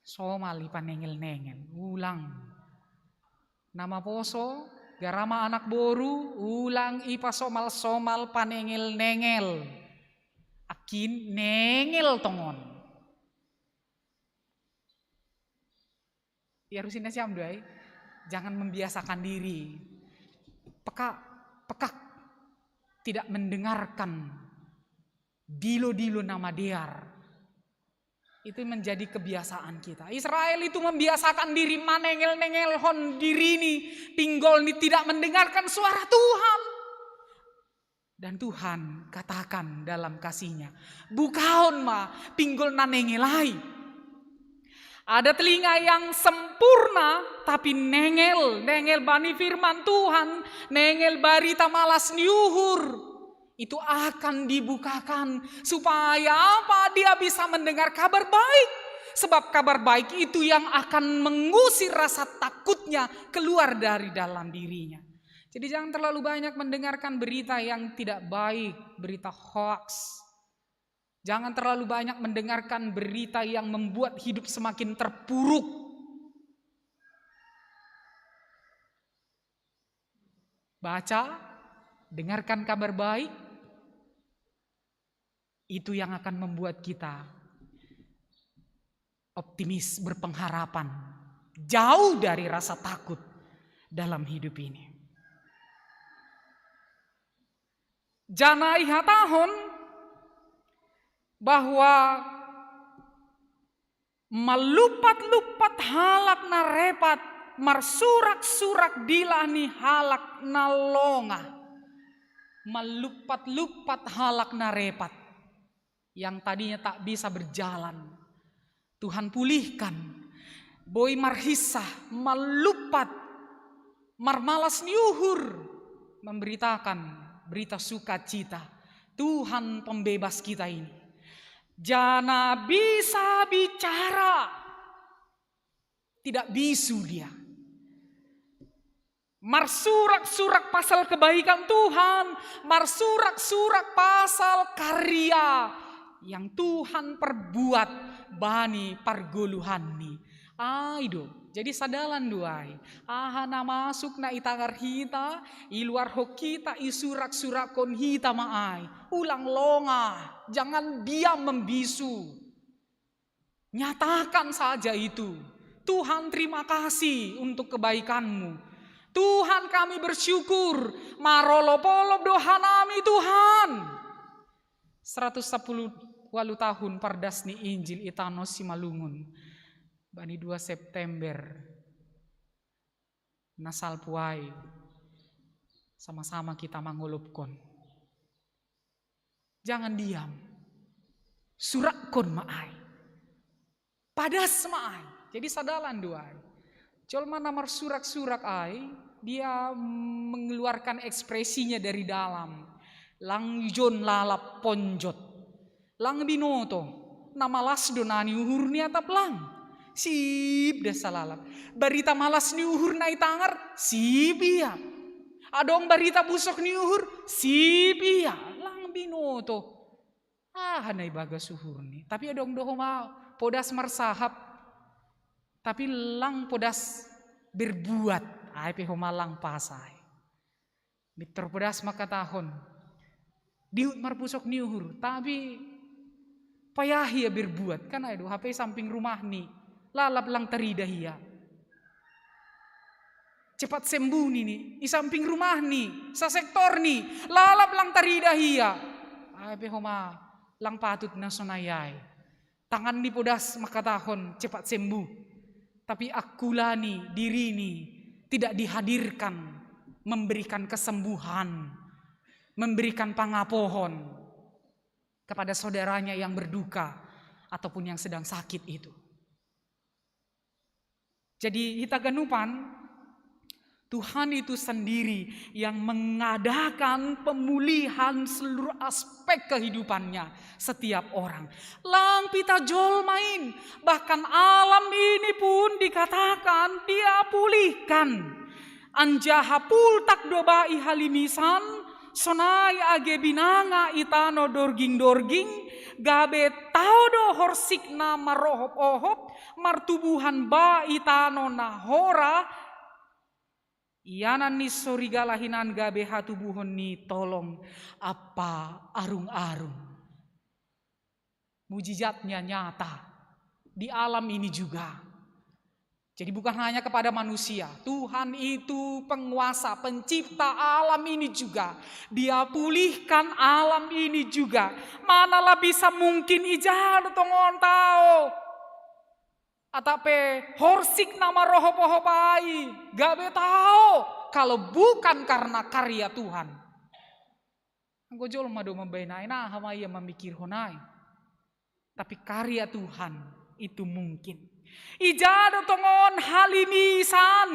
Somal ipanengel-nengel. Ulang. Na maposo, gara ma anak boru, ulang ipasomal-somal panengel-nengel. Akin nengel tongon. Ya, harus indah siam duai. Jangan membiasakan diri. Peka, pekak. Tidak mendengarkan dilo-dilo na madear. Itu menjadi kebiasaan kita. Israel itu membiasakan diri manengel-nengelhon dirini, pinggolni tidak mendengarkan suara Tuhan. Dan Tuhan katakan dalam kasihnya, bukaon ma pinggol na nengel ai. Ada telinga yang sempurna, tapi nengel, nengel bani firman Tuhan, nengel barita malas ni uhur, itu akan dibukakan. Supaya apa? Dia bisa mendengar kabar baik. Sebab kabar baik itu yang akan mengusir rasa takutnya keluar dari dalam dirinya. Jadi jangan terlalu banyak mendengarkan berita yang tidak baik, berita hoax. Jangan terlalu banyak mendengarkan berita yang membuat hidup semakin terpuruk. Baca, dengarkan kabar baik, itu yang akan membuat kita optimis, berpengharapan, jauh dari rasa takut dalam hidup ini. Janah ihatahon bahwa malumpat-lumpat halak na repat, marsurak-surak dilah ni halak na longah. Malumpat-lumpat halak na repat, yang tadinya tak bisa berjalan, Tuhan pulihkan. Boi marhisa, malumpat, marmalas ni uhur, memberitakan berita sukacita. Tuhan pembebas kita ini. Janah bisa bicara. Tidak bisu dia. Marsurak-surak pasal kebaikan Tuhan, marsurak-surak pasal karya yang Tuhan perbuat bani pargoluhanni. Ai do, jadi sadalan do ai. Aha na masuk na itangar hita, iluarhon hita, isurak-surakkon hita ma ai. Ulang longah, jangan diam membisu. Nyatakan saja itu. Tuhan, terima kasih untuk kebaikan-Mu. Tuhan, kami bersyukur, marolop-olop do hanami Tuhan. Seratus sapuluh walu tahun pardas ni Injil i tano Simalungun. Bani dua September na salpu ai, sama-sama kita mangolopkon. Jangan diam. Surakkon ma ai. Padas ma ai. Jadi sadalan do ai. Jolma na marsurak-surak ai, dia mengeluarkan ekspresinya dari dalam. Lang jon lalap ponjot. Lang binoto, na malas do na niuhurni atap lang. Sip das sa lalap. Barita malas ni uhur na itangar, sip ia. Adong barita busok ni uhur, sip ia. Lang binoto. Aha na ibagas uhurni. Tapi adong do homa podas marsahap. Tapi lang podas berbuat. Ai pe homa lang pas ai. Mintor podas mangkatahon, dihut marpusok ni uhur, tapi payah ia berbuat, kan ai do hape i samping rumahni, lalap lang taridah ia. Cepat sembuh ni, ni, i samping rumah ni, sasektor ni, lalap lang taridah ia. Ai pe homa, lang patut na sonai ai. Tangan ni podas mangkatahon cepat sembuh. Tapi akula ni, diri ni tidak dihadirkan memberikan kesembuhan, memberikan pangapohon kepada saudaranya yang berduka ataupun yang sedang sakit itu. Jadi hita ganupan, Tuhan itu sendiri yang mengadakan pemulihan seluruh aspek kehidupannya setiap orang. Lang pita jolma in, bahkan alam ini pun dikatakan dia pulihkan. Anjaha pultak do ba i halimisan, sonai age binanga i tano dorging-dorging, gabe tao do horsikna marohop-ohop, martubuhan ba i tano na hora, ianan ni sorigala hinan gabe hatubuhon ni tolong ampa arung-arung. Mujizatnya nyata di alam ini juga. Jadi bukan hanya kepada manusia. Tuhan itu penguasa, pencipta alam ini juga. Dia pulihkan alam ini juga. Manalah bisa mungkin ija do tongon tao. Atap pe horsik na marohop-ohop ai, gabe tao, kalau bukan karena karya Tuhan. Anggo jolma do mambahen ai, naha ma ia mamikirhon ai. Tapi karya Tuhan itu mungkin. Ija do tongon halimisan,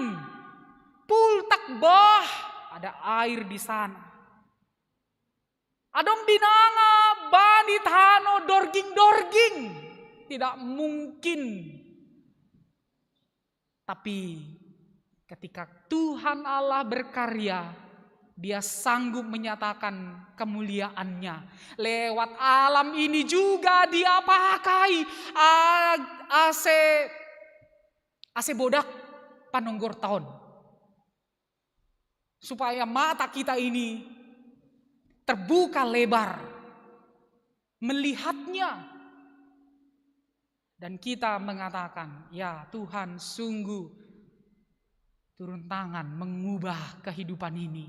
pultak bah, ada air di sana. Adong binanga bani tano dorging-dorging, tidak mungkin. Tapi ketika Tuhan Allah berkarya, Dia sanggup menyatakan kemuliaan-Nya. Lewat alam ini juga Dia pakai a-, ase, ase bodak panonggortaon. Supaya mata kita ini terbuka lebar melihat-Nya. Dan kita mengatakan, "Ya Tuhan, sungguh turun tangan mengubah kehidupan ini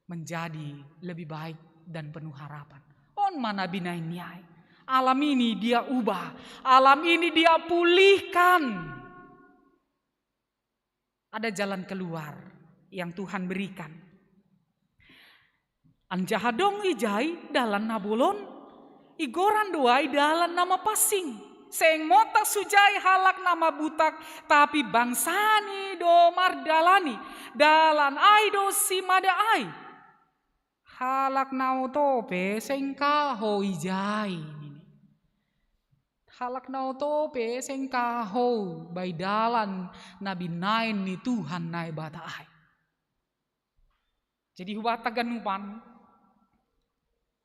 menjadi lebih baik dan penuh harapan." On ma na binahen-Ni ai. Alam ini Dia ubah, alam ini Dia pulihkan. Ada jalan keluar yang Tuhan berikan. Anjaha adong ijai dalan na bolon, igoran do ai dalan na mapansing. Seng montas hujai halak na mabutak, tapi bangsa-Ni do mardalani. Dalan ai do simada ai. Halak na oto pe seng kahou ijai, nini. Halak na oto pe seng kahou bai dalan na binahen ni Tuhan Naibata ai. Jadi hubanta ganupan,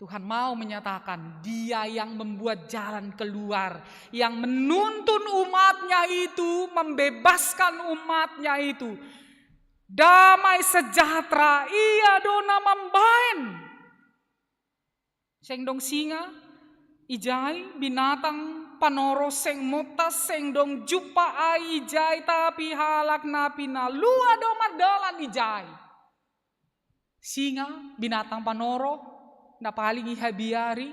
Tuhan mau menyatakan Dia yang membuat jalan keluar, yang menuntun umat-Nya itu, membebaskan umat-Nya itu. Damai sejahtera Ia do na mambahen. Seng dong singa ijai, binatang panoro seng montas, seng dong jumpa ai ijai, tapi halak na pinalua do mardalan ijai. Singa, binatang panoro, na paling ihabiari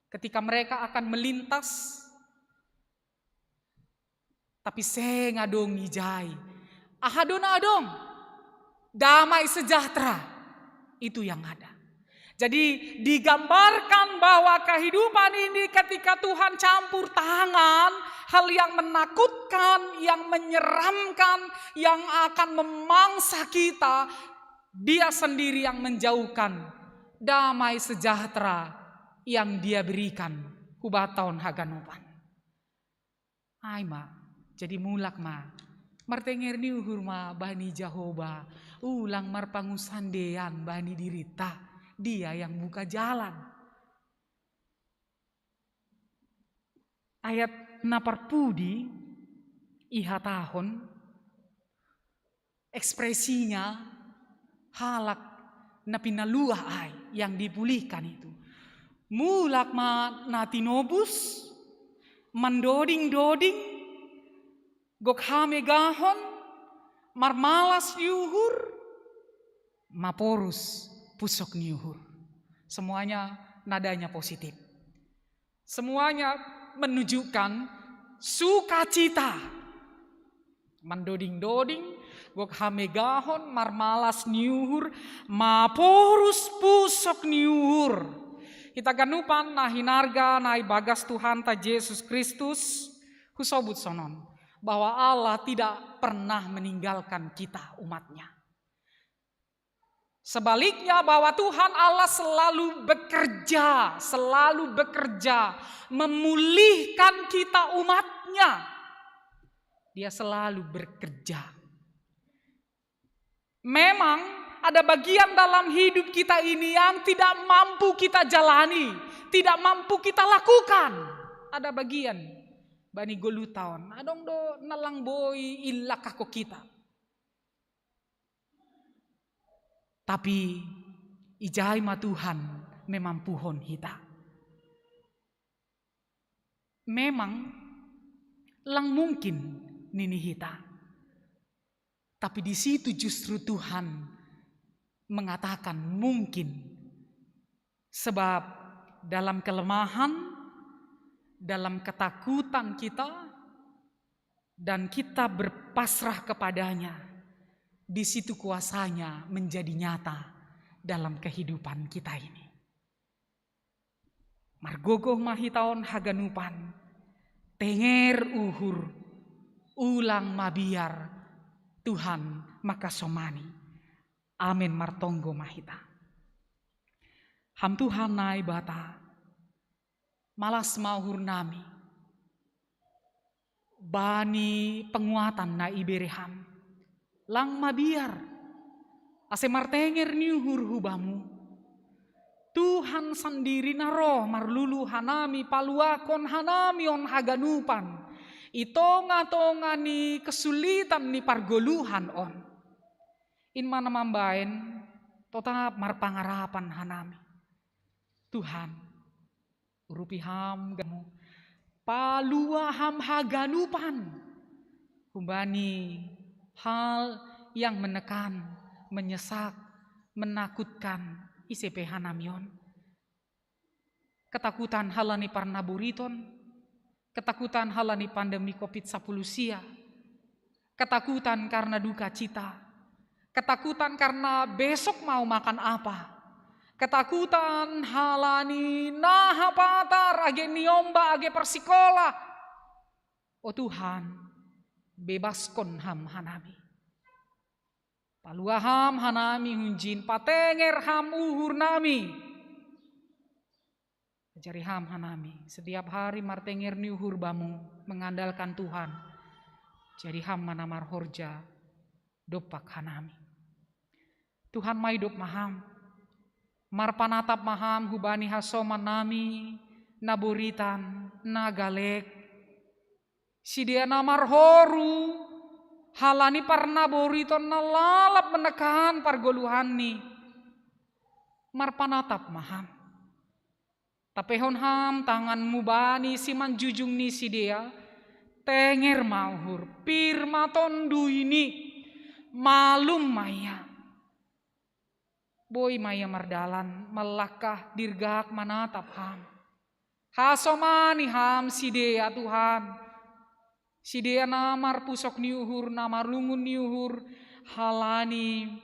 ketika mereka akan melintas, tapi seng adong ijai. Aha do na adong? Damai sejahtera. Itu yang ada. Jadi digambarkan bahwa kehidupan ini ketika Tuhan campur tangan, hal yang menakutkan, yang menyeramkan, yang akan memangsa kita, Dia sendiri yang menjauhkan damai sejahtera yang Dia berikan hubanta on haganupan. Ai ma, jadi mulak ma. Martenger ni uhur ma bani Jahowa, ulang marpangunsandean bani dirinta, Dia yang buka jalan. Ayat na parpudi ihatahon, ekspresinya halak na pinalua ai yang dipulihkan itu. Mulak ma na tinobus, mandoding-doding, gok hamegahon, Marmalas ni uhur, maporus pusok ni uhur. Semuanya nadanya positif. Semuanya menunjukkan sukacita. Mandoding-doding, gok hamegahon, marmalas ni uhur, maporus pusok ni uhur. Hita ganupan na hinarga na ibagas Tuhanta Jesus Kristus, husobut sonon, bahwa Allah tidak pernah meninggalkan kita, umatnya. Sebaliknya, bahwa Tuhan Allah selalu bekerja, selalu bekerja memulihkan kita, umatnya. Dia selalu bekerja. Memang ada bagian dalam hidup kita ini yang tidak mampu kita jalani, tidak mampu kita lakukan. Ada bagian bani goluhta on, adong do na lang boi ilakahko kita. Tapi ijai ma Tuhan memampuhon hita. Memang lang mungkin, nini hita. Tapi di situ justru Tuhan mengatakan mungkin. Sebab dalam kelemahan, dalam ketakutan kita, dan kita berpasrah kepada-Nya, di situ kuasa-Nya menjadi nyata dalam kehidupan kita ini. Margogoh ma hita on haganupan, tenger uhur, ulang mabiar, Tuhan makasomani. Amen, martonggo ma hita. Ham Tuhan Naibata, malas ma uhurnami bani penguatan na ibere Ham. Lang mabiar, ase martenger ni uhur hu Bamu. Tuhan sandiri na roh marlulu hanami, paluahon hanami on haganupan i tonga-tonga ni kesulitan ni pargoluhan on. In ma na mambaen totap marpangarapan hanami. Tuhan, urupi Ham gamu, palua Ham haganupan humbani hal yang menekan, menyesak, menakutkan ise pe hanami on. Ketakutan halani parnaboriton, ketakutan halani pandemi covid sapuluh sia, ketakutan karena duka cita, ketakutan karena besok mau makan apa, ketakutan halani naha patar age niombah age parsikolah. O Tuhan, bebaskon Ham hanami. Palua Ham hanami hunjin, patenger Ham uhurnami. Ajari Ham hanami setiap hari martenger ni uhur Bamu, mengandalkan Tuhan. Jadi Ham ma na marhorja dompak hanami. Tuhan, maidop ma Ham. Marpanatap ma Ham hubani hasomannami na boritan, na galek. Sidea na marhoru halani parnaboriton na lalap menekan pargoluhanni. Marpanatap ma Ham. Tapehon Ham tanganmu bani simanjujung ni sidea, tenger ma uhur, pir ma tonduini, malum ma ia. Boi ma ia mardalan, mallangkah, dirgak manatap Ham. Hasomani Ham sidea, Tuhan. Sidea na marpusok ni uhur, na marlungun ni uhur, halani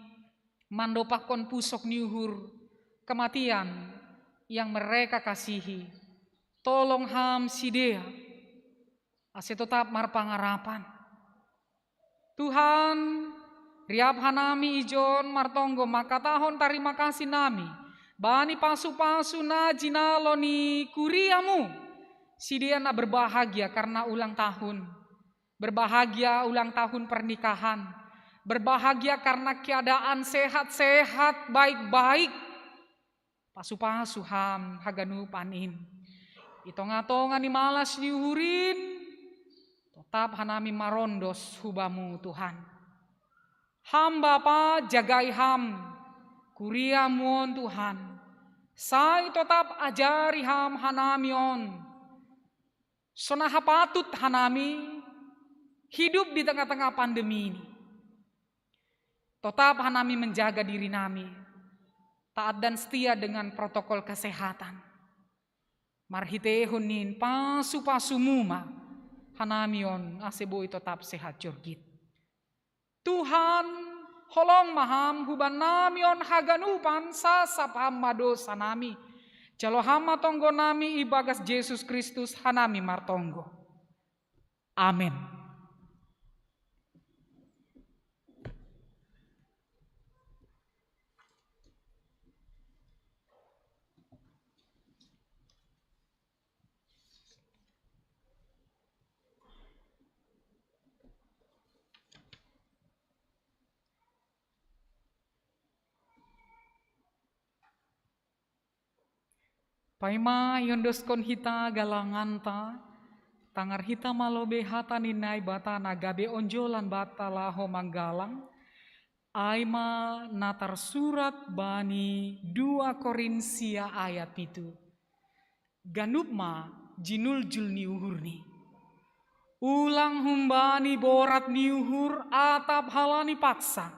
mandopakkon pusok ni uhur, kematian yang mereka kasihi. Tolong Ham sidea, ase totap marpangarapan. Tuhan, riap hanami ijon martonggo mangkatahon tarima kasih nami bani pasu-pasu na jinalo ni kuria-Mu. Sidea na berbahagia karena ulang tahun. Berbahagia ulang tahun pernikahan. Berbahagia karena keadaan sehat-sehat, baik-baik. Pasu-pasu Ham haganupan in. I tonga-tonga ni malas ni uhur in, totap hanami marondos hu Bamu, Tuhan. Ham Bapa, jagai Ham kuria-Mu on, Tuhan. Sai totap ajari Ham hanami on, sonaha patut hanami hidup di tengah-tengah pandemi ini. Totap hanami menjaga diri nami, taat dan setia dengan protokol kesehatan. Marhitehon nin pasu-pasu-Mu ma, hanami on ase boi totap sehat jorgit. Tuhan, holong ma Ham huban nami on haganupan, sasap Ham ma dosa nami. Jalo Ham ma tonggo nami ibagas Jesus Kristus hanami martonggo. Amen. Paima iondoskon hita galanganta, tangar hita ma lobei hata ni Naibata na gabe onjolan banta laho manggalang, ai ma na tarsurat bani dua Korinsia ayat pitu. Ganup ma jinuljul ni uhurni. Ulang humbani borat ni uhur atap halani paksa.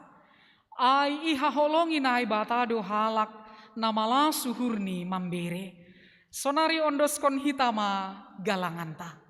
Ai ihaholongi Naibata do halak na malas uhurni mambere. Sonari ondoskon hita ma galanganta.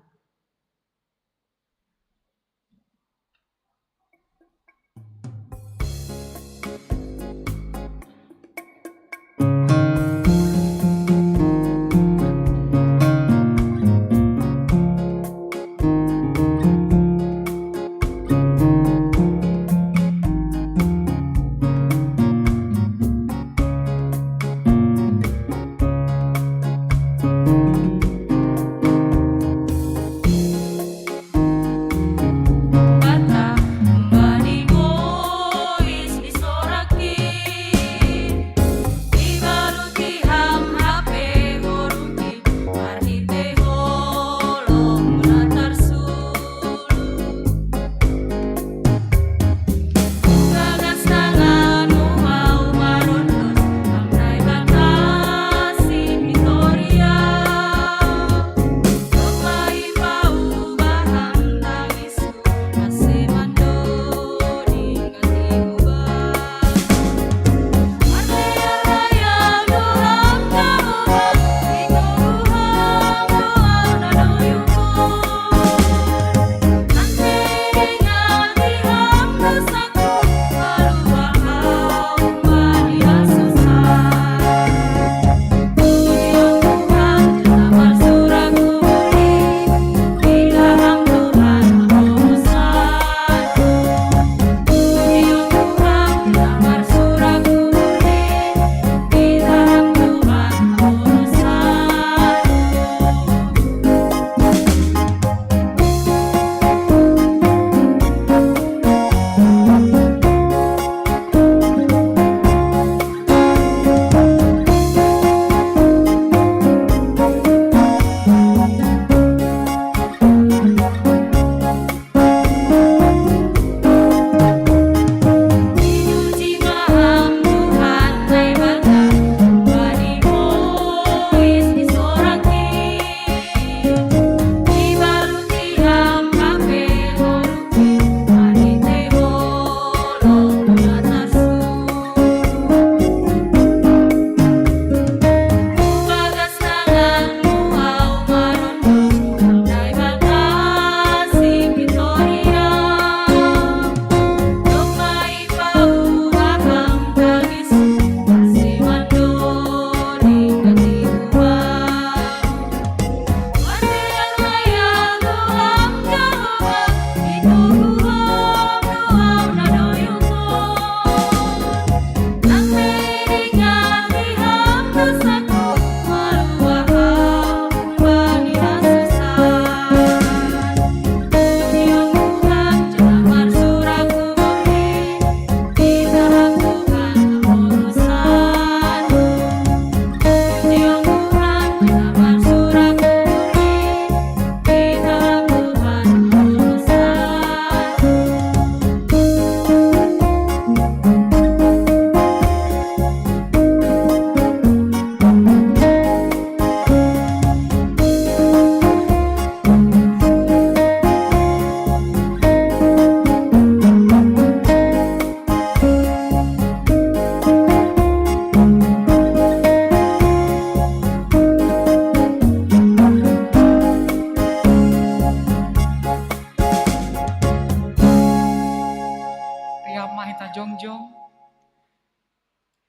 Jongjong,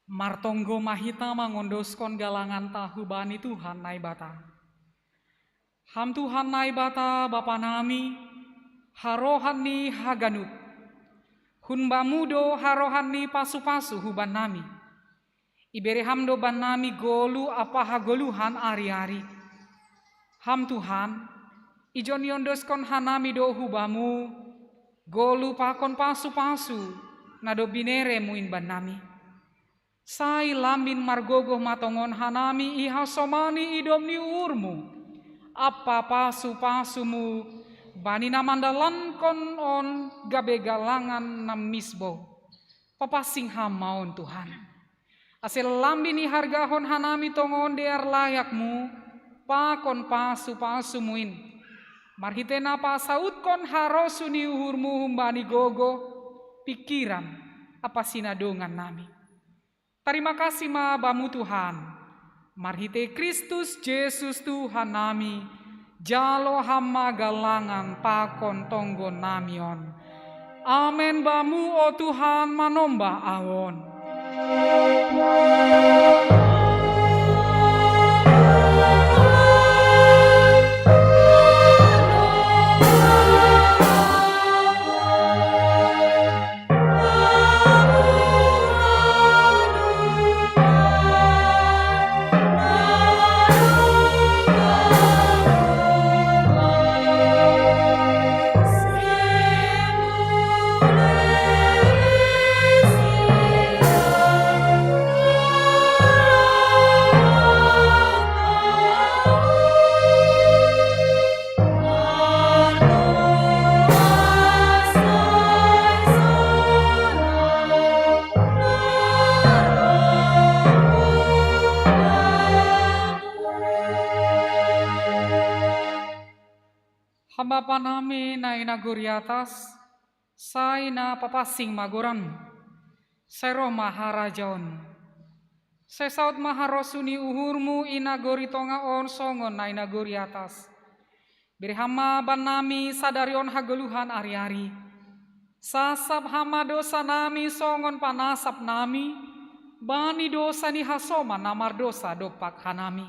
martonggo ma hita mangondoskon galanganta hubani Tuhan Naibata. Ham Tuhan Naibata Bapa nami, harohan ni haganup. Hun Bamu do harohan ni pasu-pasu huban nami. Ibere Ham do bannami golu ampa hagoluhan ari-ari. Ham Tuhan, ijon iondoskon hanami do hu Bamu, golu pakon pasu-pasu, na dob binereMu in bannami. Sai lambin margogoh ma tongon hanami ihasomani idop ni uhurMu, ampa pasu-pasuMu, bani na mandalankon on gabe galangan na misbou. Papansing Ham ma on Tuhan. Ase lambin ihargahon hanami tongon dear layakMu, pakon pasu-pasuMu in. Marhite na pasautkon harosuh ni uhurMu humbani gogoh, pingkiran, ampa sinadongan nami. Tarima kasih ma Bamu Tuhan. Marhite Kristus Jesus Tuhan nami, jalo Ham ma galangan pakon tonggon nami on. Amen Bamu o Tuhan manombah ahu on. Ham Bapa nami na i nagori atas, sai na papansing ma goranMu. Sai roh ma harajaonMu. Sai saut ma harosuh ni uhurMu i nagori tongah on songon na i nagori atas. Bere Ham ma bannami sadari on hagoluhan ari-ari. Sasap Ham ma dosa nami songon panasap nami bani dosa ni hasoman na mardosa dompak hanami.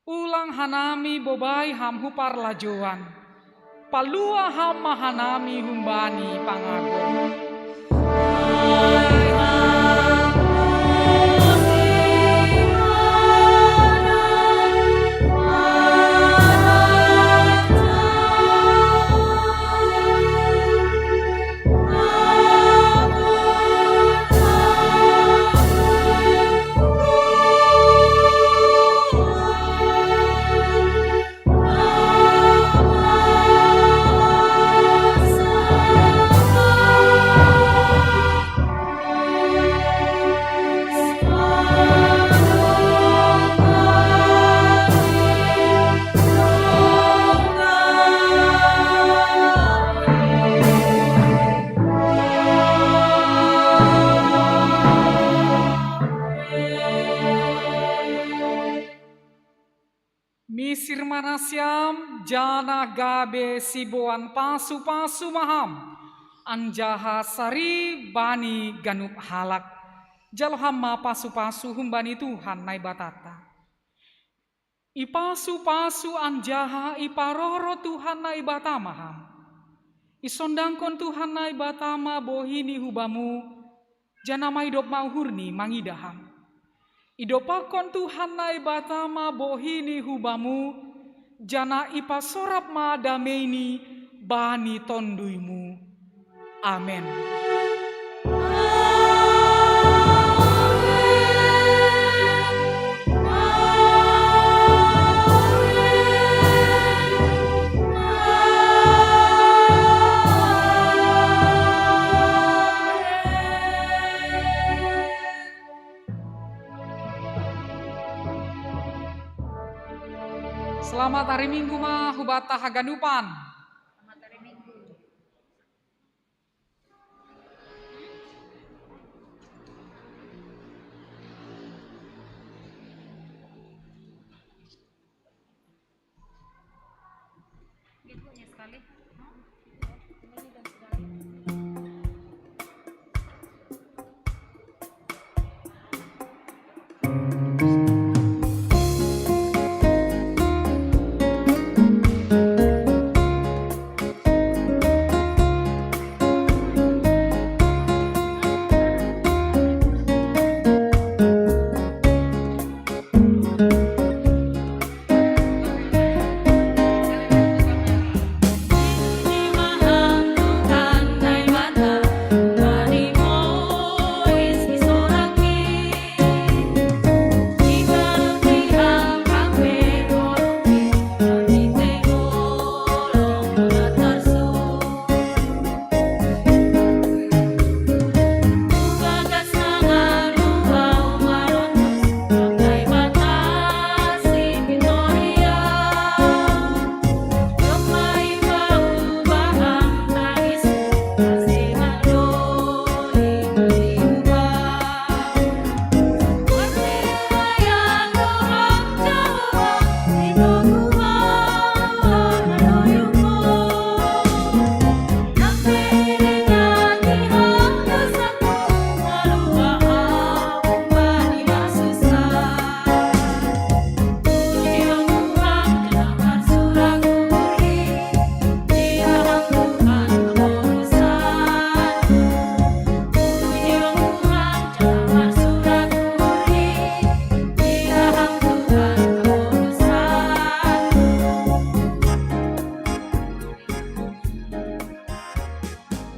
Ulang hanami bobai Ham hu parlajouan. Palua Ham ma hanami humbani pangago. Misir ma nasiam, janah gabe siboan pasu-pasu ma ham, anjaha sari bani ganup halak. Jalo ham ma pasu-pasu humbani Tuhan Naibatanta. Ipasu-pasu anjaha iparoro Tuhan Naibata ma ham. Isondangkon Tuhan Naibata ma bohini hu bamu, janah maidop ma uhurni mangidah ham. Idompakkon Tuhan Naibata ma bohini hu bamu, janah ipasorap ma dameini bani tonduymu. Amen. Selamat hari Minggu ma hubanta haganupan. Selamat hari Minggu. Ibunya sekali.